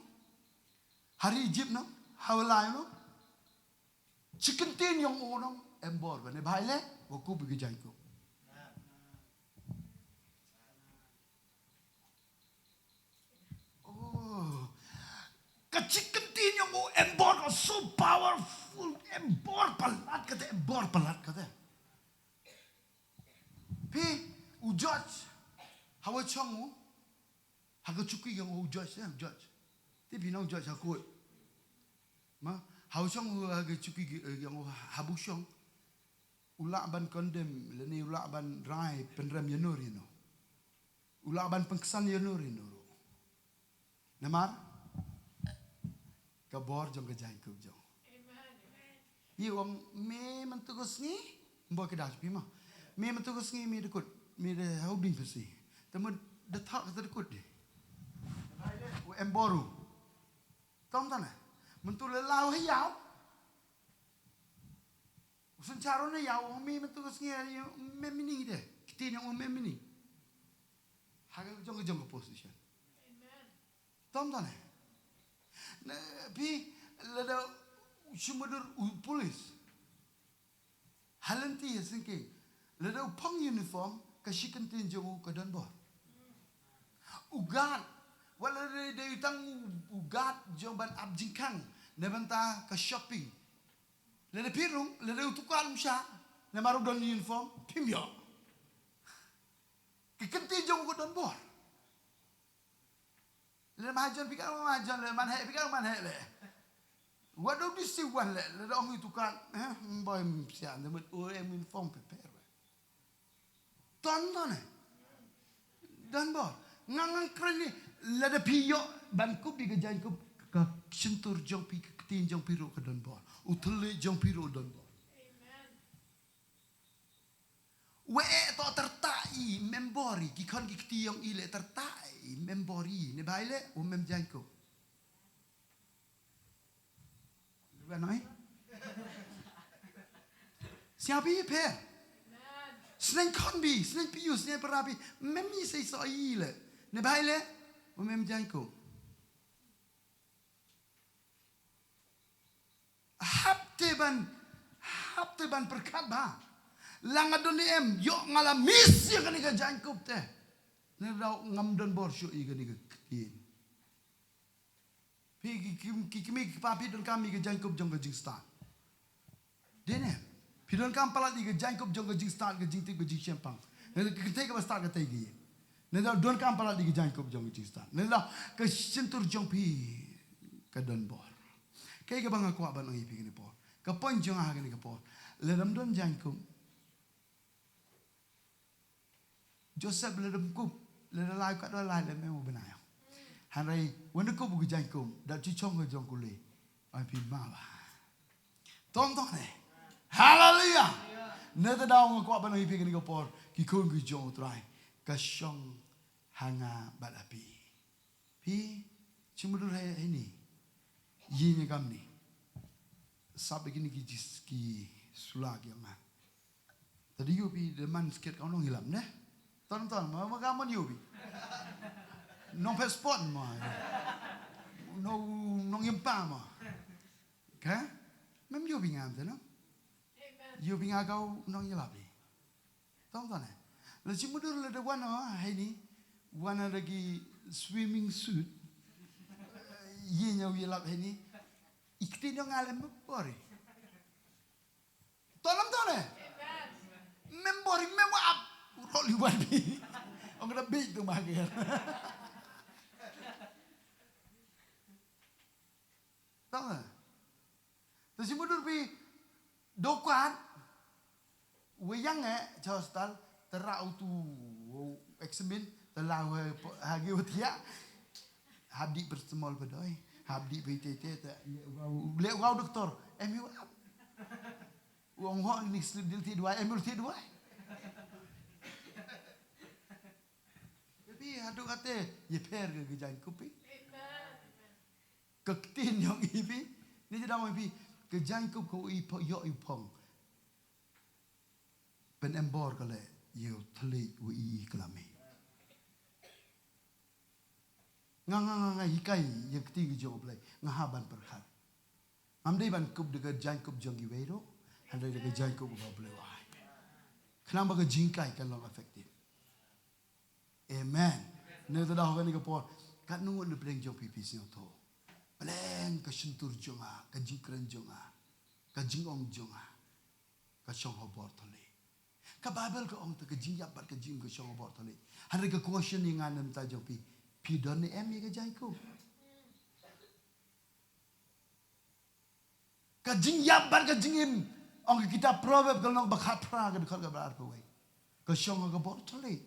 Ha ri Ijipt nong, ha wa lai u nong. Shi kyntien ïong u nong, em bor ba ne bha i leh, wa kup ïa ka jaiñkup. Oh. Ka shi kyntien ïong u em bor ka so powerful, em bor palat kata, em bor palat kata. Phi, u George, ha wa chong u, ha ka chuki ïong u George, eh, u George. Te phi nong George ha kut. Ma, ha wa chong u ha ka chuki, eh, ïong u ha bu chong. U lah ban condemn, lane u lah ban rai, pynrem ïano ïano. U lah ban pynksan ïano ïano ruh. Namar, ka bor jong ka jaiñkup jong. Amen. Ïa ong me mynta ka sngi, mbo ka dah pi ma. Me mynta ka sngi me da kut, me da ha u dieng pasi. Te mut da thak te da kut di. U em bor u. Tom tane. Mynta la lau ha ïaw. U synshar u na ïaw, u me mynta ka sngi, u me mini de. Kti ne u me mini. Ha ka jong ka jong ka position. Amen. Tom tane. Na, phi, lada u shimudur u police. Ha lynti ha syngkien. Lada u phong uniform, ka shi kyntien jong u ka don bor. U guard, wat lada dei tang u, u guard jong ban ap jingkhang, na bynta ka shopping. Lada phi rung, lada u tukar um shah, namar u don uniform, phim ïoh. Ka kyntien jong u ka don bor. Lada mahajon phi ka mahajon, lada manheh phi ka manheh le. Wat u disi wan le, lada ong i tukar, eh, boy, ym sian, da mut u em uniform prepare. Ton ton eh. Don bor. Nga ngan kren ni, lada phi ïoh ban kup ïa ka jaiñkup, ka shyntur jong phi, ka ktien jong phi ruh ka don bor. U thylliej jong phi ruh don bor. Amen. Wa eh to tyrta i, mem bor i, ki khon ki kti ïong i le tyrta i, mem bor i, ne bai le, u mem jaiñkup. Ba noi. Siapa ye per? Sneng khon bi, sneng piu, sneng perapi. Mem ni sei so i le. Ne bai le. Mem jaikum. Hap te ban, hap te ban pyrkhat ba. Lada nga don em, ïoh nga la miss ïa kane ka jaikum te. Ne daw ngam don bor shuh ïa kane ka ktien. Phi ki, ki, ki, ki, ki pa phi donkam ïa ka jaikum jong ka jingstad. Dei ne? Phi donkam palat ïa ka jaikum jong ka jingstad, ka jingtip, ka jingshemphang. Ne ka kynthei kaba stad ka tei ki. Ne daw donkam palat ïa ka jaikum jong ka jingstad. Ne daw ka shyntur jong phi ka don bor. Kaei kaba nga kwah ban ong ïa phi kane por. Ka point jong nga ha kane ka por. Lada ym don jaikum. Joseph lada ym kup, lada lai kat da lai lada mem u bnai. Hynrei, wan da kup u ka jaikum, da chichong ka jong kuli. Ai phi ma ba. Tong tong ne. Hallelujah. Ne ta daw nga kwah ban ong ïa phi kane ka por, ki khun ki jong u Trai. Ka shong ha nga bad ha phi. Phi, chi mudui ha ini. Yi ni kam ni. Sap kini ki jis ki sula ki ma. Tadi ïoh phi de man sket ka nongïalam ne. Ton ton ma ma ka mon ïoh phi. Nong passport ma. Nong nongïampa ma. Ka? Mem ïoh phi ngam te no. Ïoh phi nga ka nongïalam phi. Ton ton ne. La chi mudui la de wan ha ini. Wan da ki swimming suit. Yi ñiew ïalap ha ini. Ikti dong alem bori. Ton lam ton ne? Mem bori mem wa ap. Roli wan bi. Ong da bi tu ma ger. Ton ne? Te chi mudui phi dokat. Wa yang eh cha hospital te ra u tu examine te la wa ha gi wa thiah. Hap di paracetamol ba doi. Hap di ba te te te le wa le wa doktor. Em yu ap. Wong ho ni slip dil ti dua em yu ti dua. Tapi hadu kate ye per ke ke jaikum phi. Ka ktien jong i phi. Ni jadang i phi ke jaikum ko i po yo i phong. Pynembor ka leh ïa u thylliej u i i klam i. Nga nga nga nga hikai ïa kti ki jong u Blei nga ha ban pyrkhat. Ngam dei ban kup da ka jaikum jong iwei ruh. Hynrei da ka jaikum u Blei wai. Khnang ba ka jingkai kan long effective. Amen. Ne ta da ho kane ka por. Katno ngut na pdeng jong phi phi sngewthuh. Pleng ka shyntur jong nga, ka jingkren jong nga, ka jingong jong nga. Ka shong ha bor thylliej. Ka Bible ka ong ta ka jingïap bad ka jingim ka shong ha bor thylliej. Hynrei ka question ïa nga na bynta jong phi. Phi don ne em ïa ka jaikum. Ka jingïap bad ka jingim. Ong ka kitab Proverb ka long ba khatphra ka dkhot ka ba arphew wei. Ka shong ha ka bor thylliej.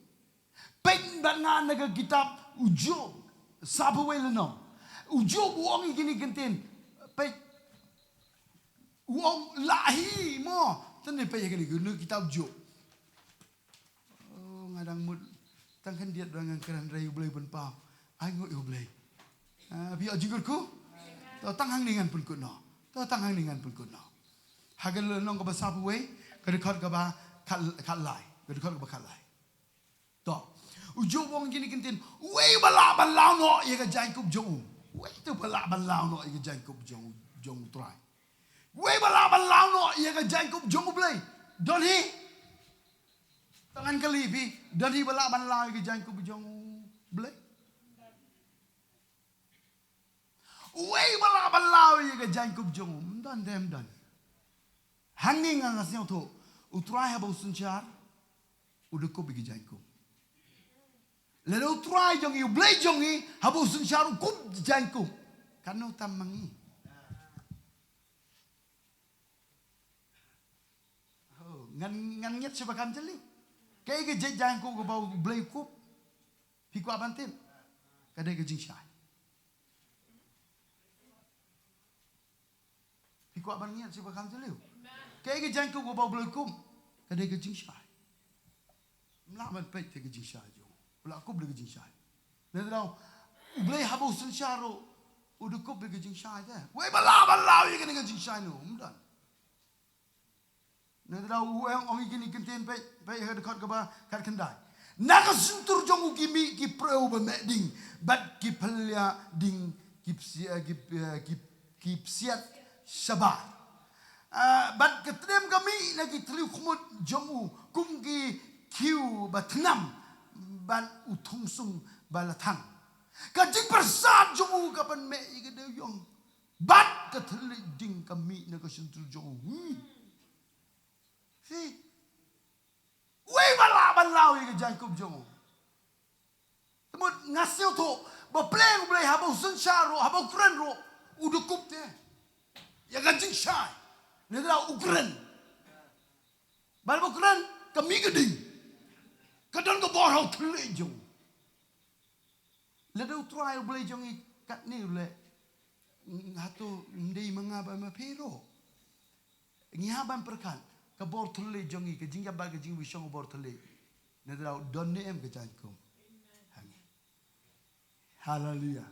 Peit bad nga na ka kitab u Job. Saphew wei lynnong. U Job u ong ïa kine ki ktien. Peit. U ong la hi mo. Tang ne peit ïa kine ki na kitab Job. Oh, nga dang mut. Tang khyndiat ba ngan kren rei u Blei ban pau. Ai ngut u Blei. Ah, phi ïoh jingkyrkhu? To tang hangne ngan pynkut noh. To tang hangne ngan pynkut noh. Ha ka lynnong kaba saphew wei, ka dkhot kaba khat, khat lai, ka dkhot kaba khat lai. To. U Job u ong kine ki ktien, uei ba lah ban law noh ïa ka jaikum jong u. Uei te ba lah ban law noh ïa ka jaikum jong, jong u Trai. Uei ba lah ban law noh ïa ka jaikum jong u Blei. Don hi. Tang ngan kylli phi, don hi ba lah ban law ïa ka jaikum jong u Blei. Uei ba lah ban law ïa ka jaikum jong u, ym don, ym don. Hangne nga nga sngewthuh, u Trai haba u synshar, u da kup ïa ka jaikum. Lada u Trai jong ngi, u Blei jong ngi, haba u synshar u kup jaikum. Katno tam ma ngi. Oh, ngan, ngan ngeit shuh ba kam jylliew. Kaei ka jait jaikum kaba u Blei u kup. Phi kwah ban tip. Ka dei ka jingshai. Phi kwah ban ngeit shuh ba kam jylliew. Kaei ka jaikum kaba u Blei u kup. Ka dei ka jingshai. Ym lah ban peit te ka jingshai jong u. U la kup da ka jingshai. Lada u Blei haba u synshar ruh U da kup ïa ka jingshai te. Wei ba lah ban law ïa kane ka jingshai, no, ym don. Nangta u ong, ong ïa kine ki ktien, peit, peit ha ka dkhot kaba khatkhyndai. Na ka shyntur jong u ki mih ki briew ba meh ding, bad ki pyllia ding ki psi-, eh, ki, eh, ki, ki psiat shabar. Ah, bad ka tdem ka mih na ki thliew khmut jong u kum ki khiew ba thnam, bad u thong sung ba la thang. Ka jingpyrsad jong u ka pynmeh ïa ka dewiong. Bad ka thylliej ding ka mih na ka shyntur jong u. Hmm. Si. Wei ba lah ban law ïa ka jaiñkup jong u. Te mut nga sngewthuh ba pleng U Blei haba u synshar ruh, haba u kren ruh, u da kup te ïa ka jingshai. Nangta u kren. Bad haba u kren, ka mih ka ding. Ka don ka bor ha u thylliej jong u. Lada U Trai U Blei jong ngi katne U Blei, hato ym dei ma nga bad ma phi ruh? Ngi hap ban pyrkhat ka bor thylliej jong ngi, ka jingïap bad ka jingwishong ka bor thylliej. Nangta u don ne em ka jaiñkup ha ngi? Haleluya.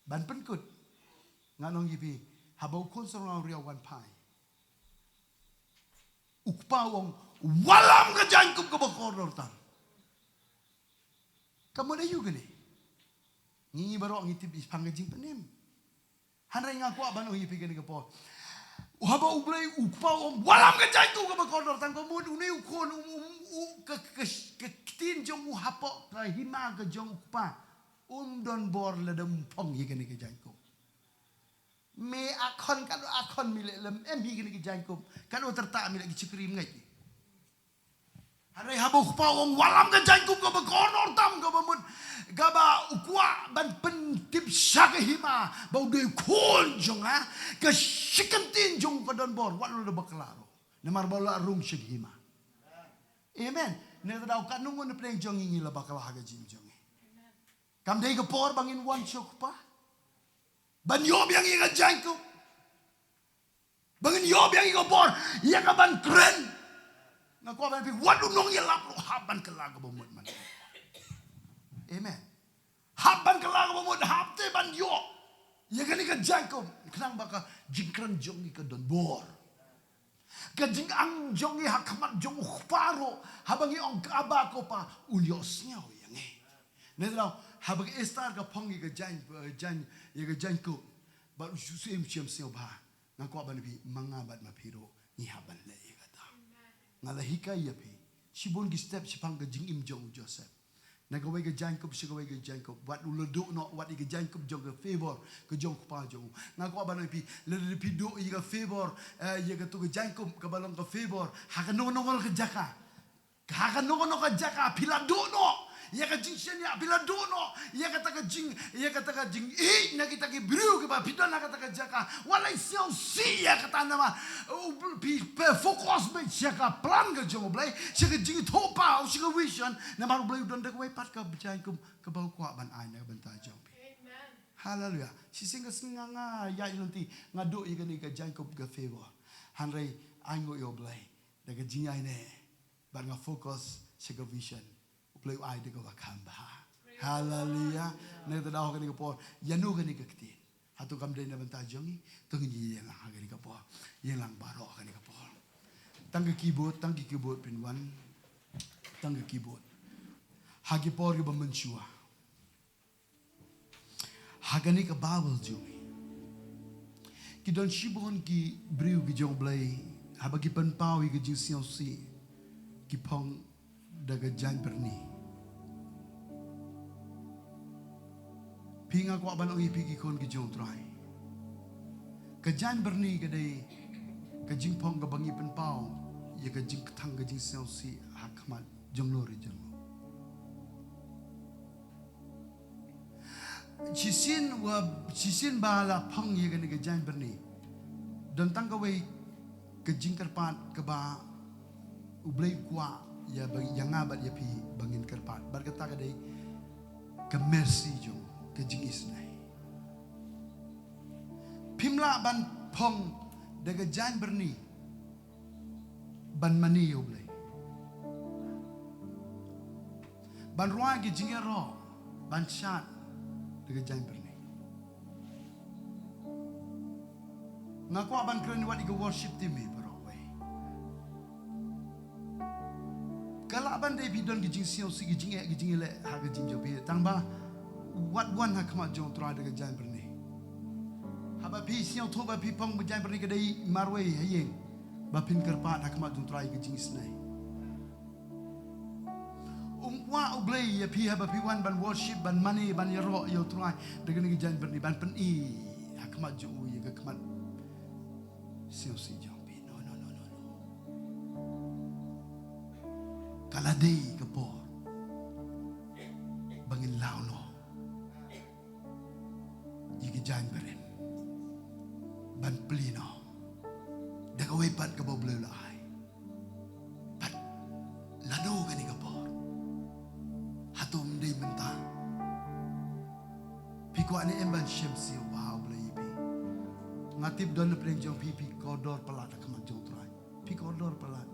Ban pynkut, ngan ong ïa phi, haba u khun sarong riaw wan phai, u kpa u ong, wallam ka jaiñkup kaba kordor tam. Ka mut aïu kane? Ngi, ngi baroh ngi tip shaphang ka jingpynim. Hynrei nga kwah ban ong ïa phi kane ka por. Haba U Blei u kpa u ong, wallam ka jaiñkup kaba kordor tam, ka mut une u khun, u, u, u, ka, ka, ka ktien jong u hapoh ka hima ka jong u kpa, um don bor lada um phong ïa kane ka jaiñkup. Me a khon, katno a khon mi leh lem em hi kane ka jaiñkup, katno tyrta mi leh ki chikri mngeit. Hynrei haba u kpa u ong, wallam ka jaiñkup kaba kordor tam, kaba mut, kaba u kwah ban pyntip sha ka hima ba u dei u khun jong nga, ka shi kyntien jong u ka don bor, wat la bakla ruh. Namar ba u la rung sha ka hima. Amen. Nangta daw katno ngut na pdeng jong ngi ngi la bakla ha ka jingim jong ngi. Kam dei ka por ba ngin wan sha u kpa ban ïoh biang ïa ka jaiñkup. Ba ngin ïoh biang ïa ka bor ïa ka ban kren. Nga kwah ban ong ïa phi, wat u nongïalap ruh hap ban kylla kaba mut man. Amen. Hap ban kylla kaba mut, hap te ban ïoh ïa kane ka jaiñkup. Khnang ba ka jingkren jong ngi ka don bor. Ka jingangnud jong ngi ha khmat jong u kpa ruh, haba ngi ong ka Abba ko Pa, un ïohsngew ïa ngi. Nangta haba ka Esther ka phong ïa ka jaiñ, jaiñ, ïa ka jaiñkup, bad u shu shem shem sngewbha. Nga kwah ban ong ïa phi, ma nga bad ma phi ruh ngi hap ban leh ïa kata. Nga la hikai ïa phi shibun ki step shaphang ka jingim jong u Joseph. Na kawei ka jaiñkup sha kawei ka jaiñkup, wat u la duh noh, wat ïa ka jaiñkup jong ka favor ka jong u kpa jong u. Nga kwah ban ong ïa phi, lada phi duh ïa ka favor, eh, ïa kato ka jaiñkup kaba long ka favor ha kano kano ka jaka, ha kano kano ka jaka phi la duh noh ïa ka jingshaniah, phi la duh noh ïa kata ka jing, ïa kata ka jingïeit na kita ki briew kiba phi don ha kata ka jaka, wat la sngewsih ïa kata, namar u Bl-, phi, phi focus beit sha ka plan ka jong U Blei, sha ka jingïathuhpaw, sha ka vision, namar U Blei u don da kawei pat ka jaiñkup kaba u kwah ban ai na ka bynta jong phi. Amen. Haleluya. Shisien ka sngi nga, nga ïaid lynti, nga duh ïa kane ka jaiñkup ka favor. Hynrei ainguh ïa U Blei da ka jingïaineh, bad nga focus sha ka vision. U Blei u ai da kaba kham bha. Haleluya. Nangta daw ha kane ka por, ïano kane ka ktien? Hato kam dei na bynta jong ngi? To ngin ïalang ha kane ka por, ïalang baroh ha kane ka por. Tang ka keyboard, tang ka keyboard phin wan. Tang ka keyboard. Ha ki por kiba mynshuwa, ha kane ka Baibl jong ngi, ki don shibun ki briew ki jong U Blei, haba ki pynpaw ïa ka jingsngewsih, ki phong da ka jaiñbyrni. Phi, nga kwah ban ong ïa phi ki khun ki jong U Trai, ka jaiñbyrni ka dei ka jingphong kaba ngi pynpaw ïa ka jingkthang ka jingsngewsih ha khmat jong no re jong no. Shisien wa, shisien ba la phong ïa kane ka jaiñbyrni, don tang kawei ka jingkyrpad kaba U Blei u kwah ïa ba, ïa nga bad ïa phi ba ngin kyrpad. Bad kata ka dei ka mercy jong, ka jingisynei. Phim lah ban phong da ka jaiñbyrni ban mane ïa U Blei. Ban rwai ka jingïaroh ban shad da ka jaiñbyrni. Nga kwah ban kren wat ïa ka worship team hi baroh wei. Ka lah ban dei phi don ka jingsngewsih, ka jingeh, ka jingïaleh ha ka gym jong phi, tang ba wat wan ha khmat jong U Trai da ka jaiñ byrni. Haba phi sngewthuh ba phi phong ba jaiñ byrni ka dei marwei ha ïing, ba phin kyrpad ha khmat jong U Trai ka jingisnei. Um kwah U Blei ïa phi haba phi wan ban worship, ban mane, ban ïaroh ïa U Trai da kane ka jaiñ byrni, ban pyni ha khmat jong u ïa ka khmat sngewsih jong phi. No, no, no, no, no. Ka la dei ka por ba ngin law noh ïa ki jaiñ barim, ban plie noh da kawei pat kaba U Blei u la ai. Pat lano kane ka por? Hato ym dei mynta? Phi kwah ne em ban shem siew bha U Blei ïa phi? Nga tip don na pdeng jong phi, phi kordor palat ha khmat jong U Trai. Phi kordor palat.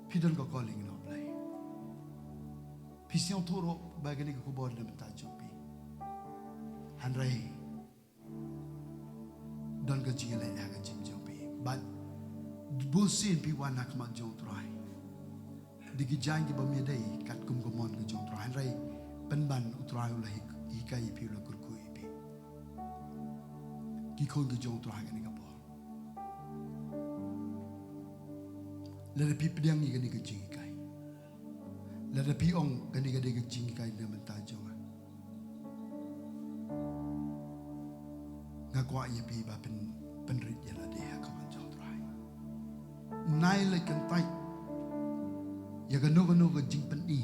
Phi don ka calling na U Blei. Phi sngewthuh ruh ba kane ka khubor na bynta jong phi. Hynrei don ka jingïaleh ha ka gym jong phi. Bad bun sien phi wan ha khmat jong U Trai da ki jaiñ kiba ym ïadei katkum ka mon ka jong U Trai. Hynrei pynban U Trai u la hik-, hikai ïa phi, u la kyrkhu ïa phi. Ki khun ki jong U Trai kane ka por. Lada phi pdiang ïa kane ka jinghikai, lada phi ong kane ka dei ka jinghikai na bynta jong nga, nga kwah ïa phi ba pyn-, pynrit ïa lade ha khmat jong U Trai. Nai leit kyntait ïa kano kano ka jingpyni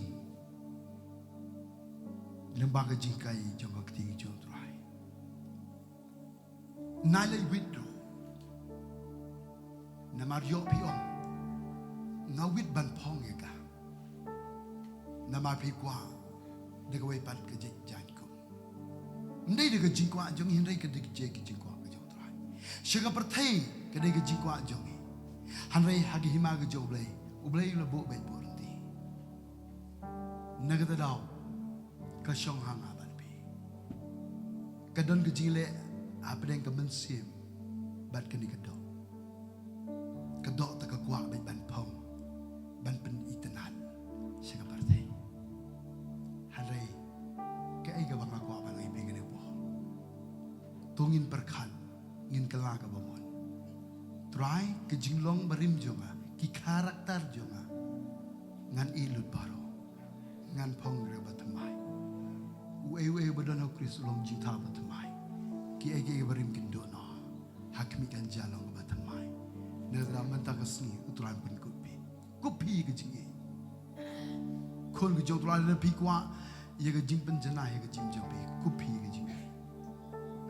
lyngba ka jinghikai jong ka ktien jong U Trai. Nai leit wit ruh. Namar ïoh phi ong, nga wit ban phong ïa ka. Namar phi kwah da kawei pat ka jait jaiñkup. Ym dei da ka jingkwah jong ngi, hynrei ka dei ka jait ka jingkwah ka jong U Trai. Sha ka pyrthei ka dei ka jingkwah jong ngi, hynrei ha ka hima ka jong U Blei, U Blei u la buh beit buh ryntih. Na kata daw ka shong ha nga bad phi. Ka don ka jingleh hapdeng ka mynsiem bad kane ka doh. Ka doh te ka kwah beit ban phong, ban pynitynnad sha ka pyrthei. Hynrei kaei kaba nga kwah ban ong ïa phi kane ka por, to ngin pyrkhat, ngin kylla kaba mon. Trai, ka jinglong barim jong nga, ki character jong nga, ngan ïeh lut baroh. Ngan phong ruh ba thymmai. Uei uei ba don ha U Khrist u long jingthaw ba thymmai. Kiei kiei barim kin duh noh ha khmih, kan jia long ba thymmai. Nangta mynta ka sngi U Trai un pynkup phi. Kup phi ka jingïeit. Khun ka jong U Trai, lada phi kwah ïa ka jingpynjanai ha ka jingim jong phi, kup phi ka jingïeit.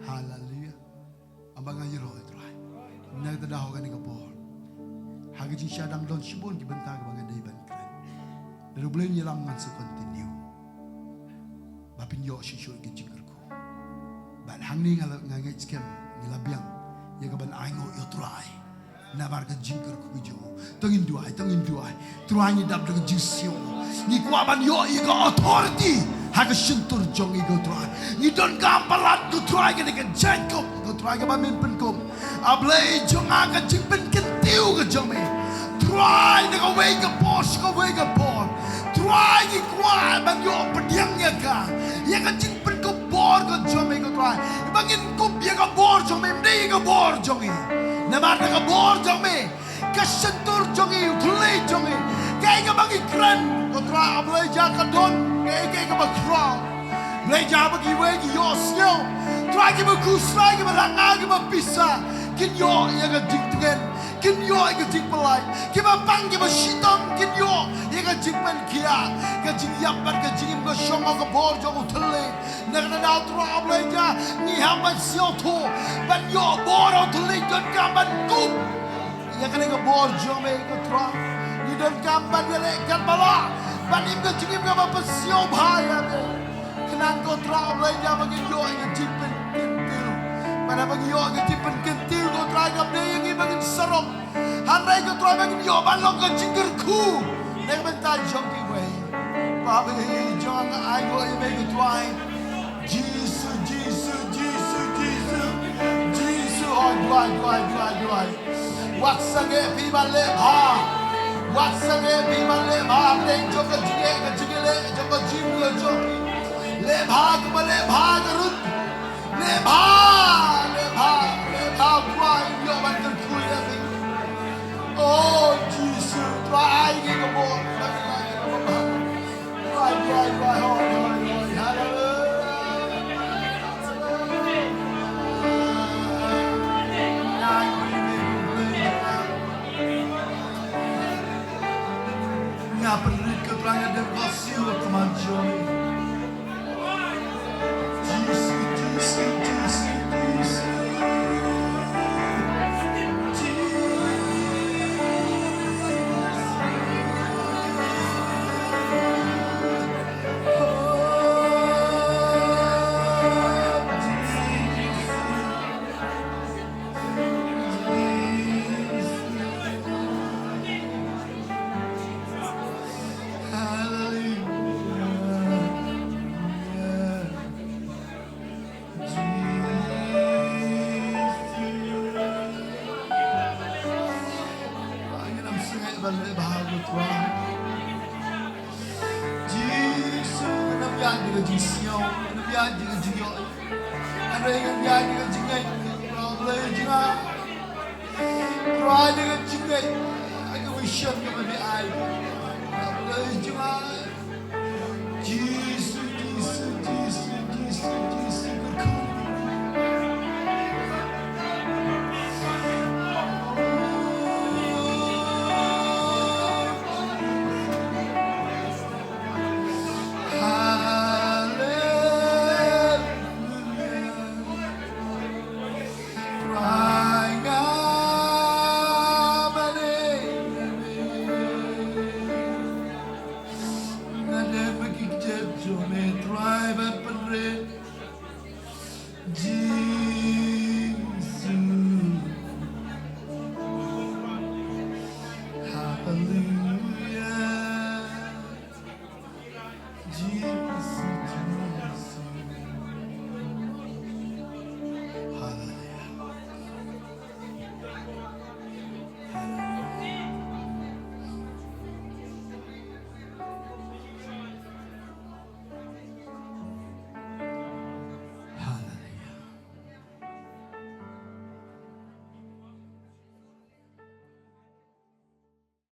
Haleluia. Aba nga ïaroh ïa U Trai. Nangta da ha kane ka por, ha ka jingshisha dang don shibun ki bynta kaba nga dei ban kren. Lada U Blei un ïalam ngan sa continue ba phin ïoh shuh shuh ïa ka jingkyrkhu. Bad hangne nga la, nga ngeit skhem, ngi la biang ïa ka ban ainguh ïa U Trai namar ka jingkyrkhu ka jong u. To ngin duwai, to ngin duwai. Trai, ngi dap da ka jingsngew, ngi kwah ban ïoh ïa ka authority ha ka shyntur jong ngi ko Trai. Ngi donkam palat ko Trai, kane ka jaiñkup ko Trai kaba men pynkup. A Blei jong nga, ka jingpynkyntiew ka jong me Trai, na kawei ka por sha kawei ka por. Trai, ngi kwah ban ïoh pdiang ïa ka, ïa ka jingpynkup bor ka jong me ko Trai. Ba ngin kup ïa ka bor jong me, ym dei ïa ka bor jong ngi. Namar da ka bor jong me, ka shyntur jong ngi, u thylliej jong ngi, kaei kaba ngi kren ko Trai, A Blei jong nga, ka don kaei kaei kaba khraw. Blei jong nga, ba kiwei ki ïohsngew Trai, kiba khuslai, kiba ranga, kiba pisa, kin ïoh ïa ka jingtngen, kin ïoh ïa ka jingpyllait, kiba pang, kiba shitom, kin ïoh ïa ka jingpynkhiah, ka jingïap bad ka jingim ka shong ha ka bor jong u thylliej. Na kata daw Trai, A Blei jong nga, ngi hap ban sngewthuh ban ïoh bor ha u thylliej, donkam ban kup ïa kane ka bor jong me ko Trai. Ngi donkam ban ïaleh katba lah, ban im ka jingim kaba pynshai bha ïa me. Khnang ko Trai, A Blei jong nga, ba ngin ïoh ïa ka jingpynkyntiew. Bad haba ngi ïoh ïa ka jingpynkyntiew ko Trai, kam dei ïa ngi ba ngin sarong, hynrei ko Trai, ba ngin ïoh ban long ka jingkyrkhu na ka bynta jong kiwei. Baba jong nga, ai nguh ïa me ko Trai. Jisu, Jisu, Jisu, Jisu, Jisu. Duwai, duwai, duwai, duwai. Wat sangeh phi ban leh bha. Wat sangeh phi ban leh bha. Hapdeng jong ka jingeh, ka jingeh leh, jong ka jingeh jong phi. Leh bha, kumba leh bha ka Ruth. Leh bha, leh bha, leh bha, duwai, ïoh ban kyrkhu ïa phi. Oh, Jisu, duwai, ai ngi ka bor. Duwai, duwai, duwai, hoi, hoi, hoi. Haleluya. Nga pynrit ko Trai, nga dem ka siew ka man jong. Jisu, Jisu, Jisu, Jisu. Jisu, ngam ïaid da ka jingsngew, ngam ïaid da ka jingïohi. Hynrei ngan ïaid da ka jingngeit, Blei jong nga. Trai, da ka jingngeit, ai ka vision kaba me ai. Blei jong nga,